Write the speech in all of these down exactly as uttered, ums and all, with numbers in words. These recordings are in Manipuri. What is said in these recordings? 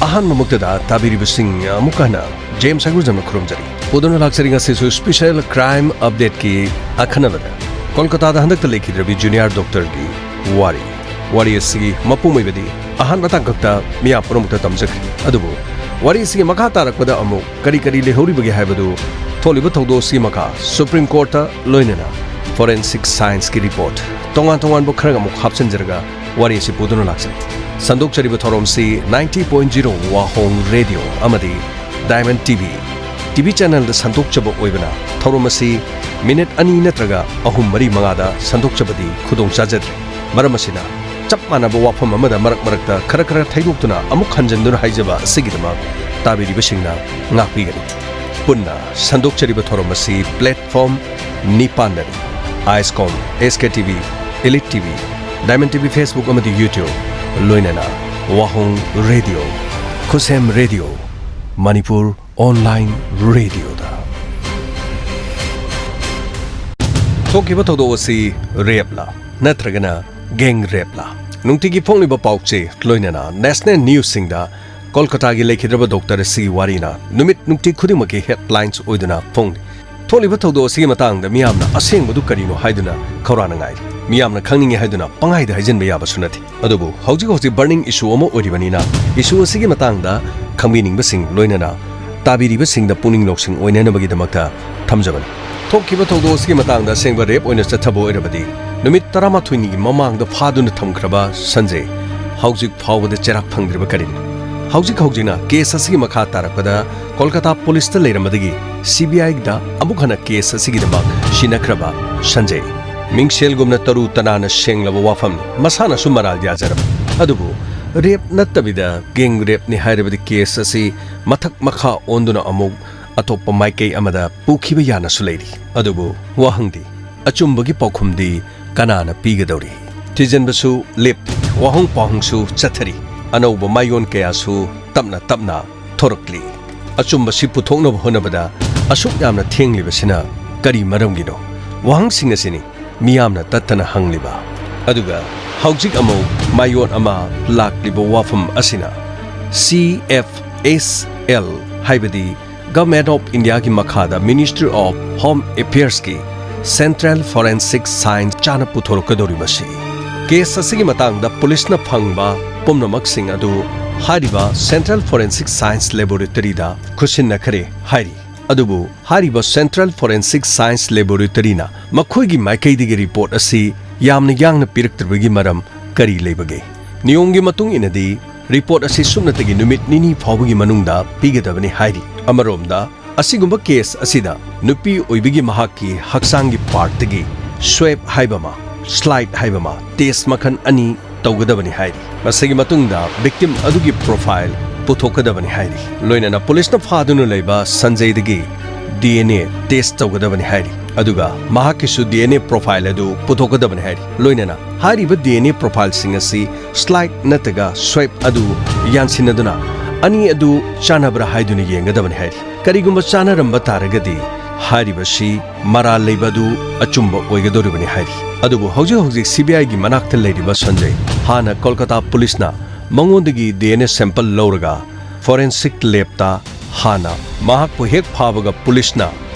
ꯑꯍꯥꯟꯕꯃꯛꯇꯗ ꯇꯥꯕꯤꯔꯤꯕꯁꯤꯡ ꯑꯃꯨꯛ ꯍꯟꯅ ꯖꯦꯝꯁ ꯍꯥꯏꯒꯨꯖꯝꯅ ꯈꯨꯔꯨꯝꯖꯔꯤ꯫ ꯄꯨꯗꯨꯅ ꯂꯥꯛꯆꯔꯤ ꯉꯁꯤꯁꯨ special crime updateꯀꯤ ꯑꯈꯟꯅꯕꯗ꯫ ꯀꯣꯜꯀꯇꯥꯗ ꯍꯟꯗꯛꯇ ꯂꯩꯈꯤꯗ꯭ꯔꯕꯤ junior doctorꯒꯤ ꯋꯥꯔꯤ꯫ ꯋꯥꯔꯤ ꯑꯁꯤꯒꯤ ꯃꯄꯨꯡ ꯑꯣꯏꯕꯗꯤ ꯑꯍꯥꯟꯕ ꯇꯥꯡꯀꯛꯇ ꯃꯤꯌꯥꯝ ꯄꯨꯝꯅꯃꯛꯇ ꯇꯝꯖꯈ꯭ꯔꯦ꯫ ꯑꯗꯨꯕꯨ ꯋꯥꯔꯤ ꯑꯁꯤꯒꯤ ꯃꯈꯥ ꯇꯥꯔꯛꯄꯗ ꯑꯃꯨꯛ ꯀꯔꯤ ꯀꯔꯤ ꯂꯩꯍꯧꯔꯤꯕꯒꯦ ꯍꯥꯏꯕꯗꯨ ꯊꯣꯛꯂꯤꯕ ꯊꯧꯗꯣꯛ ꯑꯁꯤꯒꯤ ꯃꯈꯥ Supreme Courtꯇ ꯂꯣꯏꯅꯅ forensic scienceꯀꯤ report ꯇꯣꯉꯥꯟ ꯇꯣꯉꯥꯟꯕ ꯈꯔꯒ ꯑꯃꯨꯛ ꯍꯥꯞꯆꯤꯟꯖꯔꯒ ꯋꯥꯔꯤ ꯑꯁꯤ ꯄꯨꯗꯨꯅ ꯂꯥꯛꯆꯔꯤ꯫ ꯁꯟꯗꯣꯛꯆꯔꯤꯕ ꯊꯧꯔꯝꯁꯤ ninety point zero ꯋꯥꯍꯣꯡ ꯔꯦꯗꯤꯑꯣ ꯑꯃꯗꯤ Diamond TV, TV channelꯗ ꯁꯟꯗꯣꯛꯆꯕ ꯑꯣꯏꯕꯅ ꯊꯧꯔꯝ ꯑꯁꯤ ꯃꯤꯅꯤꯠ ꯑꯅꯤ ꯅꯠꯇ꯭ꯔꯒ ꯑꯍꯨꯝ ꯃꯔꯤ ꯃꯉꯥꯗ ꯁꯟꯗꯣꯛꯆꯕꯗꯤ ꯈꯨꯗꯣꯡ ꯆꯥꯖꯗ꯭ꯔꯦ꯫ ꯃꯔꯝ ꯑꯁꯤꯅ ꯆꯞ ꯃꯥꯟꯅꯕ ꯋꯥꯐꯝ ꯑꯃꯗ ꯃꯔꯛ ꯃꯔꯛꯇ ꯈꯔ ꯈꯔ ꯊꯩꯗꯣꯛꯇꯨꯅ ꯑꯃꯨꯛ ꯍꯟꯖꯤꯟꯗꯨꯅ ꯍꯥꯏꯖꯕ ꯑꯁꯤꯒꯤꯗꯃꯛ ꯇꯥꯕꯤꯔꯤꯕꯁꯤꯡꯅ ꯉꯥꯛꯄꯤꯒꯅꯤ꯫ ꯄꯨꯟꯅ ꯁꯟꯗꯣꯛꯆꯔꯤꯕ ꯊꯧꯔꯝ ꯑꯁꯤ platform ꯅꯤꯄꯥꯟꯗꯅꯤ: Icecom, SKTV, Elite TV, Diamond TV Facebook ꯑꯃꯗꯤ YouTube, ꯂꯣꯏꯅꯅ ꯋꯥꯍꯣꯡ ꯔꯦꯗꯤꯑꯣ, ꯈꯨꯁꯦꯝ ꯔꯦꯗꯤꯑꯣ, ꯃꯅꯤꯄꯨꯔ online radioꯗ꯫ ꯊꯣꯛꯈꯤꯕ ꯊꯧꯗꯣꯛ ꯑꯁꯤ rapeꯂꯥ ꯅꯠꯇ꯭ꯔꯒꯅ gang rapeꯂꯥ? ꯅꯨꯡꯇꯤꯒꯤ ꯐꯣꯡꯂꯤꯕ ꯄꯥꯎꯆꯦ ꯂꯣꯏꯅꯅ national newsꯁꯤꯡꯗ ꯀꯣꯜꯀꯇꯥꯒꯤ ꯂꯩꯈꯤꯗ꯭ꯔꯕ doctor ꯑꯁꯤꯒꯤ ꯋꯥꯔꯤꯅ ꯅꯨꯃꯤꯠ ꯅꯨꯡꯇꯤ ꯈꯨꯗꯤꯡꯃꯛꯀꯤ headlines ꯑꯣꯏꯗꯨꯅ ꯐꯣꯡꯂꯤ꯫ ꯊꯣꯛꯂꯤꯕ ꯊꯧꯗꯣꯛ ꯑꯁꯤꯒꯤ ꯃꯇꯥꯡꯗ ꯃꯤꯌꯥꯝꯅ ꯑꯁꯦꯡꯕꯗꯨ ꯀꯔꯤꯅꯣ ꯍꯥꯏꯗꯨꯅ ꯈꯧꯔꯥꯡꯅ ꯉꯥꯏꯔꯤ꯫ ꯃꯤꯌꯥꯝꯅ ꯈꯪꯅꯤꯡꯉꯤ ꯍꯥꯏꯗꯨꯅ ꯄꯪꯍꯥꯏꯗ ꯍꯥꯏꯖꯤꯟꯕ ꯌꯥꯕꯁꯨ ꯅꯠꯇꯦ꯫ ꯑꯗꯨꯕꯨ ꯍꯧꯖꯤꯛ ꯍꯧꯖꯤꯛ burning issue ꯑꯃ ꯑꯣꯏꯔꯤꯕꯅꯤꯅ, issue ꯑꯁꯤꯒꯤ ꯃꯇꯥꯡꯗ ꯈꯪꯕꯤꯅꯤꯡꯕꯁꯤꯡ ꯂꯣꯏꯅꯅ ꯇꯥꯕꯤꯔꯤꯕꯁꯤꯡꯗ ꯄꯨꯛꯅꯤꯡ ꯂꯧꯁꯤꯡ ꯑꯣꯏꯅꯅꯕꯒꯤꯗꯃꯛꯇ ꯊꯝꯖꯕꯅꯤ꯫ ꯊꯣꯛꯈꯤꯕ ꯊꯧꯗꯣꯛ ꯑꯁꯤꯒꯤ ꯃꯇꯥꯡꯗ ꯑꯁꯦꯡꯕ rape ꯑꯣꯏꯅ ꯆꯠꯊꯕ ꯑꯣꯏꯔꯕꯗꯤ, ꯅꯨꯃꯤꯠ ꯇꯔꯥꯃꯥꯊꯣꯏꯅꯤꯒꯤ ꯃꯃꯥꯡꯗ ꯐꯥꯗꯨꯅ ꯊꯝꯈ꯭ꯔꯕ ꯁꯟꯖꯦ ꯍꯧꯖꯤꯛ ꯐꯥꯎꯕꯗ ꯆꯦꯔꯥꯛ ꯐꯪꯗ꯭ꯔꯤꯕ ꯀꯔꯤꯒꯤꯅꯣ? ꯍꯧꯖꯤꯛ ꯍꯧꯖꯤꯛꯅ case ꯑꯁꯤꯒꯤ ꯃꯈꯥ ꯇꯥꯔꯛꯄꯗ ꯀꯣꯜꯀꯇꯥ ꯄꯨꯂꯤꯁꯇ ꯂꯩꯔꯝꯕꯗꯒꯤ CBIꯗ ꯑꯃꯨꯛ ꯍꯟꯅ case ꯑꯁꯤꯒꯤꯗꯃꯛ ꯁꯤꯟꯅꯈ꯭ꯔꯕ ꯁꯟꯖꯦ꯫ ꯃꯤꯡꯁꯦꯜꯒꯨꯝꯅ ꯇꯔꯨ ꯇꯅꯥꯟꯅ ꯁꯦꯡꯂꯕ ꯋꯥꯐꯝꯅꯤ, ꯃꯁꯥꯅꯁꯨ ꯃꯔꯥꯜ ꯌꯥꯖꯔꯕ꯫ ꯑꯗꯨꯕꯨ rape ꯅꯠꯇꯕꯤꯗ gang rapeꯅꯤ ꯍꯥꯏꯔꯕꯗꯤ case ꯑꯁꯤ ꯃꯊꯛ ꯃꯈꯥ ꯑꯣꯟꯗꯨꯅ ꯑꯃꯨꯛ ꯑꯇꯣꯞꯄ ꯃꯥꯏꯀꯩ ꯑꯃꯗ ꯄꯨꯈꯤꯕ ꯌꯥꯅꯁꯨ ꯂꯩꯔꯤ꯫ ꯑꯗꯨꯕꯨ ꯋꯥꯍꯪꯗꯤ, ꯑꯆꯨꯝꯕꯒꯤ ꯄꯥꯎꯈꯨꯝꯗꯤ ꯀꯅꯥꯅ ꯄꯤꯒꯗꯧꯔꯤ? ꯊꯤꯖꯤꯟꯕꯁꯨ ꯂꯦꯞꯇꯦ, ꯋꯥꯍꯪ ꯄꯥꯎꯍꯪꯁꯨ ꯆꯠꯊꯔꯤ, ꯑꯅꯧꯕ ꯃꯥꯏꯑꯣꯟ ꯀꯌꯥꯁꯨ ꯇꯞꯅ ꯇꯞꯅ ꯊꯣꯔꯛꯂꯤ꯫ ꯑꯆꯨꯝꯕꯁꯤ ꯄꯨꯊꯣꯛꯅꯕ ꯍꯣꯠꯅꯕꯗ ꯑꯁꯨꯛ ꯌꯥꯝꯅ ꯊꯦꯡꯂꯤꯕꯁꯤꯅ ꯀꯔꯤ ꯃꯔꯝꯒꯤꯅꯣ? ꯋꯥꯍꯪꯁꯤꯡ ꯑꯁꯤꯅꯤ ꯃꯤꯌꯥꯝꯅ ꯇꯠꯇꯅ ꯍꯪꯂꯤꯕ꯫ ꯑꯗꯨꯒ ꯍꯧꯖꯤꯛ ꯑꯃꯨꯛ ꯃꯥꯏꯑꯣꯟ ꯑꯃ ꯂꯥꯛꯂꯤꯕ ꯋꯥꯐꯝ ꯑꯁꯤꯅ C F S L, ꯍꯥꯏꯕꯗꯤ Government of Indiaꯒꯤ ꯃꯈꯥꯗ Ministry of Home Affairsꯀꯤ Central Forensic Science ꯆꯥꯅ ꯄꯨꯊꯣꯔꯛꯀꯗꯧꯔꯤꯕꯁꯤ꯫ ꯀꯦꯁ ꯑꯁꯤꯒꯤ ꯃꯇꯥꯡꯗ ꯄꯨꯂꯤꯁꯅ ꯐꯪꯕ ꯄꯨꯝꯅꯃꯛꯁꯤꯡ ꯑꯗꯨ ꯍꯥꯏꯔꯤꯕ Central Forensic Science Laboratoryꯗ ꯈꯨꯠꯁꯤꯟꯅꯈ꯭ꯔꯦ ꯍꯥꯏꯔꯤ꯫ ꯑꯗꯨꯕꯨ ꯍꯥꯏꯔꯤꯕ Central Forensic Science Laboratoryꯅ ꯃꯈꯣꯏꯒꯤ ꯃꯥꯏꯀꯩꯗꯒꯤ ꯔꯤꯄꯣꯔꯠ ꯑꯁꯤ ꯌꯥꯝꯅ ꯌꯥꯡꯅ ꯄꯤꯔꯛꯇ꯭ꯔꯤꯕꯒꯤ ꯃꯔꯝ ꯀꯔꯤ ꯂꯩꯕꯒꯦ? ꯅꯤꯌꯣꯝꯒꯤ ꯃꯇꯨꯡ ꯏꯟꯅꯗꯤ ꯔꯤꯄꯣꯔꯠ ꯑꯁꯤ ꯁꯨꯞꯅꯇꯒꯤ ꯅꯨꯃꯤꯠ ꯅꯤꯅꯤ ꯐꯥꯎꯕꯒꯤ ꯃꯅꯨꯡꯗ ꯄꯤꯒꯗꯕꯅꯤ ꯍꯥꯏꯔꯤ꯫ ꯑꯃꯔꯣꯝꯗ, ꯑꯁꯤꯒꯨꯝꯕ ꯀꯦꯁ ꯑꯁꯤꯗ ꯅꯨꯄꯤ ꯑꯣꯏꯕꯒꯤ ꯃꯍꯥꯛꯀꯤ ꯍꯛꯆꯥꯡꯒꯤ ꯄꯥꯔꯠꯇꯒꯤ ꯁ꯭ꯋꯦꯞ ꯍꯥꯏꯕ ꯑꯃ, ꯁ꯭ꯂꯥꯏꯠ ꯍꯥꯏꯕ ꯑꯃ, ꯇꯦꯁ ꯃꯈꯜ ꯑꯅꯤ ꯇꯧꯒꯗꯕꯅꯤ ꯍꯥꯏꯔꯤ꯫ ꯃꯁꯤꯒꯤ ꯃꯇꯨꯡꯗ ꯚꯤꯛꯇꯤꯝ ꯑꯗꯨꯒꯤ ꯄ꯭ꯔꯣꯐꯥꯏꯜ ꯄꯨꯊꯣꯛꯀꯗꯕꯅꯤ ꯍꯥꯏꯔꯤ꯫ ꯂꯣꯏꯅꯅ ꯄꯨꯂꯤꯁꯅ ꯐꯥꯗꯨꯅ ꯂꯩꯕ ꯁꯟꯖꯩꯗꯒꯤ ꯗꯤ ꯑꯦꯟ ꯑꯦ ꯇꯦꯁ ꯇꯧꯒꯗꯕꯅꯤ ꯍꯥꯏꯔꯤ꯫ ꯑꯗꯨꯒ ꯃꯍꯥꯛꯀꯤꯁꯨ ꯗꯤ ꯑꯦꯟ ꯑꯦ ꯄ꯭ꯔꯣꯐꯥꯏꯜ ꯑꯗꯨ ꯄꯨꯊꯣꯛꯀꯗꯕꯅꯤ ꯍꯥꯏꯔꯤ꯫ ꯂꯣꯏꯅꯅ ꯍꯥꯏꯔꯤꯕ ꯗꯤ ꯑꯦꯟ ꯑꯦ ꯄ꯭ꯔꯣꯐꯥꯏꯜꯁꯤꯡ ꯑꯁꯤ ꯁ꯭ꯂꯥꯏꯠ ꯅꯠꯇ꯭ꯔꯒ ꯁ꯭ꯋꯦꯞ ꯑꯗꯨ ꯌꯥꯟꯁꯤꯟꯅꯗꯨꯅ ꯑꯅꯤ ꯑꯗꯨ ꯆꯥꯟꯅꯕ꯭ꯔꯥ ꯍꯥꯏꯗꯨꯅ ꯌꯦꯡꯒꯗꯕꯅꯤ ꯍꯥꯏꯔꯤ꯫ ꯀꯔꯤꯒꯨꯝꯕ ꯆꯥꯟꯅꯔꯝꯕ ꯇꯥꯔꯒꯗꯤ ꯍꯥꯏꯔꯤꯕꯁꯤ ꯃꯔꯥꯜ ꯂꯩꯕ ꯑꯗꯨ ꯑꯆꯨꯝꯕ ꯑꯣꯏꯒꯗꯧꯔꯤꯕꯅꯤ ꯍꯥꯏꯔꯤ꯫ ꯑꯗꯨꯕꯨ ꯍꯧꯖꯤꯛ ꯍꯧꯖꯤꯛ ꯁꯤ ꯕꯤ ꯑꯥꯏꯒꯤ ꯃꯅꯥꯛꯇ ꯂꯩꯔꯤꯕ ꯁꯟꯖꯩ ꯍꯥꯟꯅ ꯀꯣꯜꯀꯇꯥ ꯄꯨꯂꯤꯁꯅ ꯃꯉꯣꯟꯗꯒꯤ ꯗꯤ ꯑꯦꯟ ꯑꯦ ꯁꯦꯝꯄꯜ ꯂꯧꯔꯒ ꯐꯣꯔꯦꯟꯁꯤꯛ ꯂꯦꯕꯇ ꯍꯥꯟꯅ ꯃꯍꯥꯛꯄꯨ ꯍꯦꯛ ꯐꯥꯕꯒ ꯄꯨꯂꯤꯁꯅ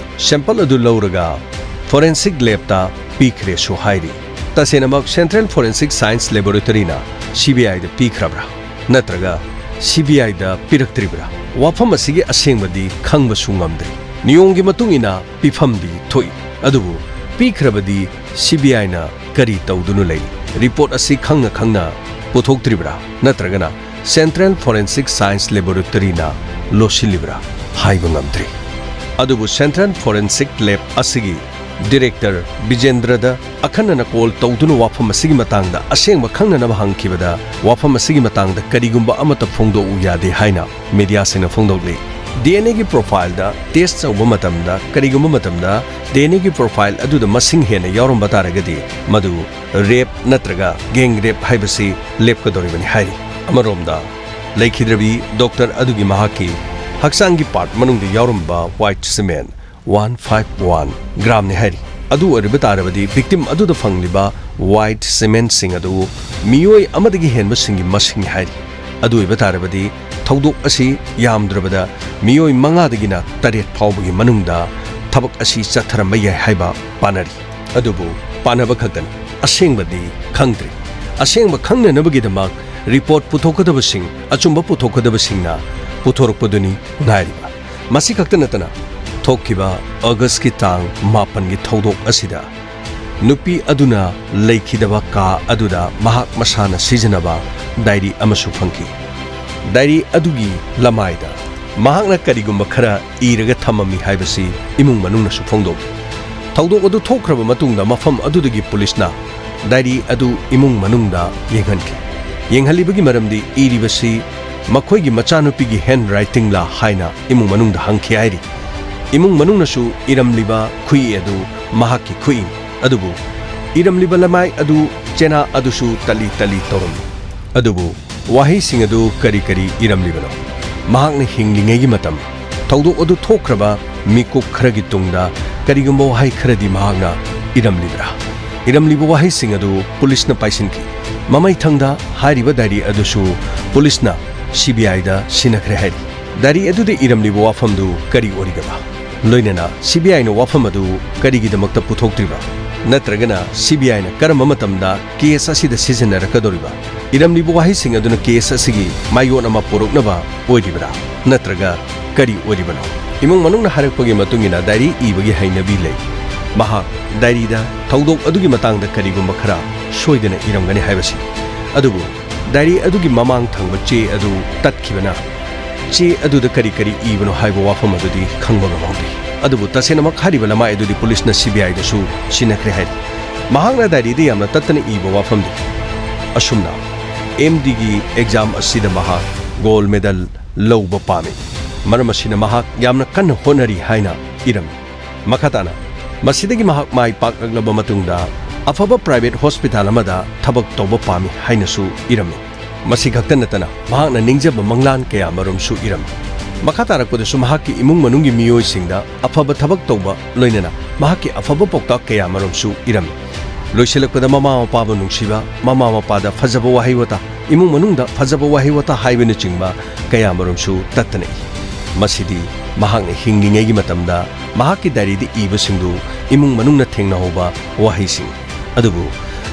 ꯁꯦꯝꯄꯜ ꯑꯗꯨ ꯂꯧꯔꯒ ꯐꯣꯔꯦꯟꯁꯤꯛ ꯂꯦꯕꯇ ꯄꯤꯈ꯭ꯔꯦꯁꯨ ꯍꯥꯏꯔꯤ꯫ ꯇꯁꯦꯡꯅꯃꯛ Central Forensic Science Laboratoryꯅ C B ꯑꯥꯏꯗ ꯄꯤꯈ꯭ꯔꯕ꯭ꯔꯥ? ꯅꯠꯇ꯭ꯔꯒ ꯁꯤ ꯕꯤ ꯑꯥꯏꯗ ꯄꯤꯔꯛꯇ꯭ꯔꯤꯕ꯭ꯔꯥ? ꯋꯥꯐꯝ ꯑꯁꯤꯒꯤ ꯑꯁꯦꯡꯕꯗꯤ ꯈꯪꯕꯁꯨ ꯉꯝꯗ꯭ꯔꯤ꯫ ꯅꯤꯌꯣꯝꯒꯤ ꯃꯇꯨꯡ ꯏꯟꯅ ꯄꯤꯐꯝꯗꯤ ꯊꯣꯛꯏ, ꯑꯗꯨꯕꯨ ꯄꯤꯈ꯭ꯔꯕꯗꯤ ꯁꯤ ꯕꯤ ꯑꯥꯏꯅ ꯀꯔꯤ ꯇꯧꯗꯨꯅ ꯂꯩ? ꯔꯤꯄꯣꯔꯠ ꯑꯁꯤ ꯈꯪꯅ ꯈꯪꯅ ꯄꯨꯊꯣꯛꯇ꯭ꯔꯤꯕ꯭ꯔꯥ? ꯅꯠꯇ꯭ꯔꯒꯅ Central Forensic Science Laboratoryꯅ ꯂꯣꯠꯁꯤꯜꯂꯤꯕ꯭ꯔꯥ? ꯍꯥꯏꯕ ꯉꯝꯗ꯭ꯔꯤ꯫ ꯑꯗꯨꯕꯨ Central Forensic Lab ꯑꯁꯤꯒꯤ ꯗꯤꯔꯦꯛꯇꯔ ꯕꯤꯖꯦꯟꯗ꯭ꯔꯗ ꯑꯈꯟꯅꯅ ꯀꯣꯜ ꯇꯧꯗꯨꯅ ꯋꯥꯐꯝ ꯑꯁꯤꯒꯤ ꯃꯇꯥꯡꯗ ꯑꯁꯦꯡꯕ ꯈꯪꯅꯅꯕ ꯍꯪꯈꯤꯕꯗ, ꯋꯥꯐꯝ ꯑꯁꯤꯒꯤ ꯃꯇꯥꯡꯗ ꯀꯔꯤꯒꯨꯝꯕ ꯑꯃꯠꯇ ꯐꯣꯡꯗꯣꯛꯎ ꯌꯥꯗꯦ ꯍꯥꯏꯅ ꯃꯤꯗꯤꯌꯥꯁꯤꯡꯅ ꯐꯣꯡꯗꯣꯛꯂꯤ꯫ ꯗꯤ ꯑꯦꯟ ꯑꯦꯒꯤ ꯄ꯭ꯔꯣꯐꯥꯏꯜꯗ ꯇꯦꯁ ꯇꯧꯕ ꯃꯇꯝꯗ ꯀꯔꯤꯒꯨꯝꯕ ꯃꯇꯝꯗ ꯗꯤ ꯑꯦꯟ ꯑꯦꯒꯤ ꯄ꯭ꯔꯣꯐꯥꯏꯜ ꯑꯗꯨꯗ ꯃꯁꯤꯡ ꯍꯦꯟꯅ ꯌꯥꯎꯔꯝꯕ ꯇꯥꯔꯒꯗꯤ, ꯃꯗꯨ ꯔꯦꯞ ꯅꯠꯇ꯭ꯔꯒ ꯒꯦꯡ ꯔꯦꯞ ꯍꯥꯏꯕꯁꯤ ꯂꯦꯞꯀꯗꯧꯔꯤꯕꯅꯤ ꯍꯥꯏꯔꯤ꯫ ꯑꯃꯔꯣꯝꯗ, ꯂꯩꯈꯤꯗ꯭ꯔꯕꯤ ꯗꯣꯛꯇꯔ ꯑꯗꯨꯒꯤ ꯃꯍꯥꯛꯀꯤ ꯍꯛꯆꯥꯡꯒꯤ ꯄꯥꯔꯠ ꯃꯅꯨꯡꯗ ꯌꯥꯎꯔꯝꯕ white semen one five one ꯒ꯭ꯔꯥꯝꯅꯤ ꯍꯥꯏꯔꯤ꯫ ꯑꯗꯨ ꯑꯣꯏꯔꯕ ꯇꯥꯔꯕꯗꯤ ꯚꯤꯛꯇꯤꯝ ꯑꯗꯨꯗ ꯐꯪꯂꯤꯕ ꯋꯥꯏꯠ ꯁꯤꯃꯦꯟꯁꯤꯡ ꯑꯗꯨ ꯃꯤꯑꯣꯏ ꯑꯃꯗꯒꯤ ꯍꯦꯟꯕꯁꯤꯡꯒꯤ ꯃꯁꯤꯡꯅꯤ ꯍꯥꯏꯔꯤ꯫ ꯑꯗꯨ ꯑꯣꯏꯕ ꯇꯥꯔꯕꯗꯤ ꯊꯧꯗꯣꯛ ꯑꯁꯤ ꯌꯥꯝꯗ꯭ꯔꯕꯗ ꯃꯤꯑꯣꯏ ꯃꯉꯥꯗꯒꯤꯅ ꯇꯔꯦꯠ ꯐꯥꯎꯕꯒꯤ ꯃꯅꯨꯡꯗ ꯊꯕꯛ ꯑꯁꯤ ꯆꯠꯊꯔꯝꯕ ꯌꯥꯏ ꯍꯥꯏꯕ ꯄꯥꯅꯔꯤ꯫ ꯑꯗꯨꯕꯨ ꯄꯥꯅꯕ ꯈꯛꯇꯅꯤ, ꯑꯁꯦꯡꯕꯗꯤ ꯈꯪꯗ꯭ꯔꯤ꯫ ꯑꯁꯦꯡꯕ ꯈꯪꯅꯅꯕꯒꯤꯗꯃꯛ ꯔꯤꯄꯣꯔꯠ ꯄꯨꯊꯣꯛꯀꯗꯕꯁꯤꯡ, ꯑꯆꯨꯝꯕ ꯄꯨꯊꯣꯛꯀꯗꯕꯁꯤꯡꯅ ꯄꯨꯊꯣꯔꯛꯄꯗꯨꯅꯤ ꯉꯥꯏꯔꯤꯕ꯫ ꯃꯁꯤ ꯈꯛꯇ ꯅꯠꯇꯅ, ꯊꯣꯛꯈꯤꯕ ꯑꯣꯒꯁꯀꯤ ꯇꯥꯡ ꯃꯥꯄꯟꯒꯤ ꯊꯧꯗꯣꯛ ꯑꯁꯤꯗ ꯅꯨꯄꯤ ꯑꯗꯨꯅ ꯂꯩꯈꯤꯗꯕ ꯀꯥ ꯑꯗꯨꯗ ꯃꯍꯥꯛ ꯃꯁꯥꯅ ꯁꯤꯖꯤꯟꯅꯕ ꯗꯥꯏꯔꯤ ꯑꯃꯁꯨ ꯐꯪꯈꯤ꯫ ꯗꯥꯏꯔꯤ ꯑꯗꯨꯒꯤ ꯂꯃꯥꯏꯗ ꯃꯍꯥꯛꯅ ꯀꯔꯤꯒꯨꯝꯕ ꯈꯔ ꯏꯔꯒ ꯊꯝꯃꯝꯃꯤ ꯍꯥꯏꯕꯁꯤ ꯏꯃꯨꯡ ꯃꯅꯨꯡꯅꯁꯨ ꯐꯣꯡꯗꯣꯛꯂꯤ꯫ ꯊꯧꯗꯣꯛ ꯑꯗꯨ ꯊꯣꯛꯈ꯭ꯔꯕ ꯃꯇꯨꯡꯗ ꯃꯐꯝ ꯑꯗꯨꯗꯒꯤ ꯄꯨꯂꯤꯁꯅ ꯗꯥꯏꯔꯤ ꯑꯗꯨ ꯏꯃꯨꯡ ꯃꯅꯨꯡꯗ ꯌꯦꯡꯍꯟꯈꯤ꯫ ꯌꯦꯡꯍꯜꯂꯤꯕꯒꯤ ꯃꯔꯝꯗꯤ ꯏꯔꯤꯕꯁꯤ ꯃꯈꯣꯏꯒꯤ ꯃꯆꯥꯅꯨꯄꯤꯒꯤ ꯍꯦꯟ ꯔꯥꯏꯇꯤꯡꯂꯥ ꯍꯥꯏꯅ ꯏꯃꯨꯡ ꯃꯅꯨꯡꯗ ꯍꯪꯈꯤ ꯍꯥꯏꯔꯤ꯫ ꯏꯃꯨꯡ ꯃꯅꯨꯡꯅꯁꯨ ꯏꯔꯝꯂꯤꯕ ꯈꯨꯏ ꯑꯗꯨ ꯃꯍꯥꯛꯀꯤ ꯈꯨꯏꯅꯤ꯫ ꯑꯗꯨꯕꯨ ꯏꯔꯝꯂꯤꯕ ꯂꯃꯥꯏ ꯑꯗꯨ ꯆꯦꯅꯥ ꯑꯗꯨꯁꯨ ꯇꯠꯂꯤ ꯇꯠꯂꯤ ꯇꯧꯔꯝꯃꯤ꯫ ꯑꯗꯨꯕꯨ ꯋꯥꯍꯩꯁꯤꯡ ꯑꯗꯨ ꯀꯔꯤ ꯀꯔꯤ ꯏꯔꯝꯂꯤꯕꯅꯣ? ꯃꯍꯥꯛꯅ ꯍꯤꯡꯂꯤꯉꯩꯒꯤ ꯃꯇꯝ, ꯊꯧꯗꯣꯛ ꯑꯗꯨ ꯊꯣꯛꯈ꯭ꯔꯕ ꯃꯤꯀꯨꯞ ꯈꯔꯒꯤ ꯇꯨꯡꯗ ꯀꯔꯤꯒꯨꯝꯕ ꯋꯥꯍꯩ ꯈꯔꯗꯤ ꯃꯍꯥꯛꯅ ꯏꯔꯝꯂꯤꯕ꯭ꯔꯥ? ꯏꯔꯝꯂꯤꯕ ꯋꯥꯍꯩꯁꯤꯡ ꯑꯗꯨ ꯄꯨꯂꯤꯁꯅ ꯄꯥꯏꯁꯤꯟꯈꯤ꯫ ꯃꯃꯩꯊꯪꯗ ꯍꯥꯏꯔꯤꯕ ꯗꯥꯏꯔꯤ ꯑꯗꯨꯁꯨ ꯄꯨꯂꯤꯁꯅ ꯁꯤ ꯕꯤ ꯑꯥꯏꯗ ꯁꯤꯟꯅꯈ꯭ꯔꯦ ꯍꯥꯏꯔꯤ꯫ ꯗꯥꯏꯔꯤ ꯑꯗꯨꯗ ꯏꯔꯝꯂꯤꯕ ꯋꯥꯐꯝꯗꯨ ꯀꯔꯤ ꯑꯣꯏꯔꯤꯒꯕ? ꯂꯣꯏꯅꯅ ꯁꯤ ꯕꯤ ꯑꯥꯏꯅ ꯋꯥꯐꯝ ꯑꯗꯨ ꯀꯔꯤꯒꯤꯗꯃꯛꯇ ꯄꯨꯊꯣꯛꯇ꯭ꯔꯤꯕ? ꯅꯠꯇ꯭ꯔꯒꯅ ꯁꯤ ꯕꯤ ꯑꯥꯏꯅ ꯀꯔꯝꯕ ꯃꯇꯝꯗ ꯀꯦꯁ ꯑꯁꯤꯗ ꯁꯤꯖꯤꯟꯅꯔꯛꯀꯗꯧꯔꯤꯕ? ꯏꯔꯝꯂꯤꯕ ꯋꯥꯍꯩꯁꯤꯡ ꯑꯗꯨꯅ ꯀꯦꯁ ꯑꯁꯤꯒꯤ ꯃꯥꯏꯌꯣꯟ ꯑꯃ ꯄꯨꯔꯛꯅꯕ ꯑꯣꯏꯔꯤꯕ꯭ꯔꯥ? ꯅꯠꯇ꯭ꯔꯒ ꯀꯔꯤ ꯑꯣꯏꯔꯤꯕꯅꯣ? ꯏꯃꯨꯡ ꯃꯅꯨꯡꯅ ꯍꯥꯏꯔꯛꯄꯒꯤ ꯃꯇꯨꯡ ꯏꯟꯅ ꯗꯥꯏꯔꯤ ꯏꯕꯒꯤ ꯍꯩꯅꯕꯤ ꯂꯩ꯫ ꯃꯍꯥꯛ ꯗꯥꯏꯔꯤꯗ ꯊꯧꯗꯣꯛ ꯑꯗꯨꯒꯤ ꯃꯇꯥꯡꯗ ꯀꯔꯤꯒꯨꯝꯕ ꯈꯔ ꯁꯣꯏꯗꯅ ꯏꯔꯝꯒꯅꯤ ꯍꯥꯏꯕꯁꯤ꯫ ꯑꯗꯨꯕꯨ ꯗꯥꯏꯔꯤ ꯑꯗꯨꯒꯤ ꯃꯃꯥꯡ ꯊꯪꯕ ꯆꯦ ꯑꯗꯨ ꯇꯠꯈꯤꯕꯅ ꯆꯦ ꯑꯗꯨꯗ ꯀꯔꯤ ꯀꯔꯤ ꯏꯕꯅꯣ ꯍꯥꯏꯕ ꯋꯥꯐꯝ ꯑꯗꯨꯗꯤ ꯈꯪꯕ ꯉꯝꯍꯧꯗꯦ꯫ ꯑꯗꯨꯕꯨ ꯇꯁꯦꯡꯅꯃꯛ ꯍꯥꯏꯔꯤꯕ ꯂꯃꯥꯏ ꯑꯗꯨꯗꯤ ꯄꯨꯂꯤꯁꯅ ꯁꯤ ꯕꯤ ꯑꯥꯏꯗꯁꯨ ꯁꯤꯟꯅꯈ꯭ꯔꯦ ꯍꯥꯏꯔꯤ꯫ ꯃꯍꯥꯛꯅ ꯗꯥꯏꯔꯤꯗ ꯌꯥꯝꯅ ꯇꯠꯇꯅ ꯏꯕ ꯋꯥꯐꯝꯗꯤ ꯑꯁꯨꯝꯅ, ꯑꯦꯝ ꯗꯤꯒꯤ ꯑꯦꯛꯖꯥꯝ ꯑꯁꯤꯗ ꯃꯍꯥꯛ ꯒꯣꯜꯗ ꯃꯦꯗꯜ ꯂꯧꯕ ꯄꯥꯝꯃꯤ꯫ ꯃꯔꯝ ꯑꯁꯤꯅ ꯃꯍꯥꯛ ꯌꯥꯝꯅ ꯀꯟꯅ ꯍꯣꯠꯅꯔꯤ ꯍꯥꯏꯅ ꯏꯔꯝꯃꯤ꯫ ꯃꯈꯥ ꯇꯥꯅ, ꯃꯁꯤꯗꯒꯤ ꯃꯍꯥꯛ ꯃꯥꯏ ꯄꯥꯛꯂꯛꯂꯕ ꯃꯇꯨꯡꯗ ꯑꯐꯕ ꯄ꯭ꯔꯥꯏꯚꯦꯠ ꯍꯣꯁꯄꯤꯇꯥꯜ ꯑꯃꯗ ꯊꯕꯛ ꯇꯧꯕ ꯄꯥꯝꯃꯤ ꯍꯥꯏꯅꯁꯨ ꯏꯔꯝꯃꯤ꯫ ꯃꯁꯤ ꯈꯛꯇ ꯅꯠꯇꯅ ꯃꯍꯥꯛꯅ ꯅꯤꯡꯖꯕ ꯃꯪꯂꯥꯟ ꯀꯌꯥ ꯃꯔꯨꯝꯁꯨ ꯏꯔꯝꯃꯤ꯫ ꯃꯈꯥ ꯇꯥꯔꯛꯄꯗꯁꯨ ꯃꯍꯥꯛꯀꯤ ꯏꯃꯨꯡ ꯃꯅꯨꯡꯒꯤ ꯃꯤꯑꯣꯏꯁꯤꯡꯗ ꯑꯐꯕ ꯊꯕꯛ ꯇꯧꯕ, ꯂꯣꯏꯅꯅ ꯃꯍꯥꯛꯀꯤ ꯑꯐꯕ ꯄꯥꯎꯇꯥꯛ ꯀꯌꯥ ꯃꯔꯨꯝꯁꯨ ꯏꯔꯝꯃꯤ꯫ ꯂꯣꯏꯁꯤꯜꯂꯛꯄꯗ ꯃꯃꯥ ꯃꯄꯥꯕꯨ ꯅꯨꯡꯁꯤꯕ, ꯃꯃꯥ ꯃꯄꯥꯗ ꯐꯖꯕ ꯋꯥꯍꯩ ꯋꯥꯇꯥ, ꯏꯃꯨꯡ ꯃꯅꯨꯡꯗ ꯐꯖꯕ ꯋꯥꯍꯩ ꯋꯥꯇꯥ ꯍꯥꯏꯕꯅꯆꯤꯡꯕ ꯀꯌꯥꯃꯔꯨꯝꯁꯨ ꯇꯠꯇꯅ ꯏ꯫ ꯃꯁꯤꯗꯤ ꯃꯍꯥꯛꯅ ꯍꯤꯡꯂꯤꯉꯩꯒꯤ ꯃꯇꯝꯗ ꯃꯍꯥꯛꯀꯤ ꯗꯥꯏꯔꯤꯗ ꯏꯕꯁꯤꯡꯗꯨ ꯏꯃꯨꯡ ꯃꯅꯨꯡꯅ ꯊꯦꯡꯅꯍꯧꯕ ꯋꯥꯍꯩꯁꯤꯡ꯫ ꯑꯗꯨꯕꯨ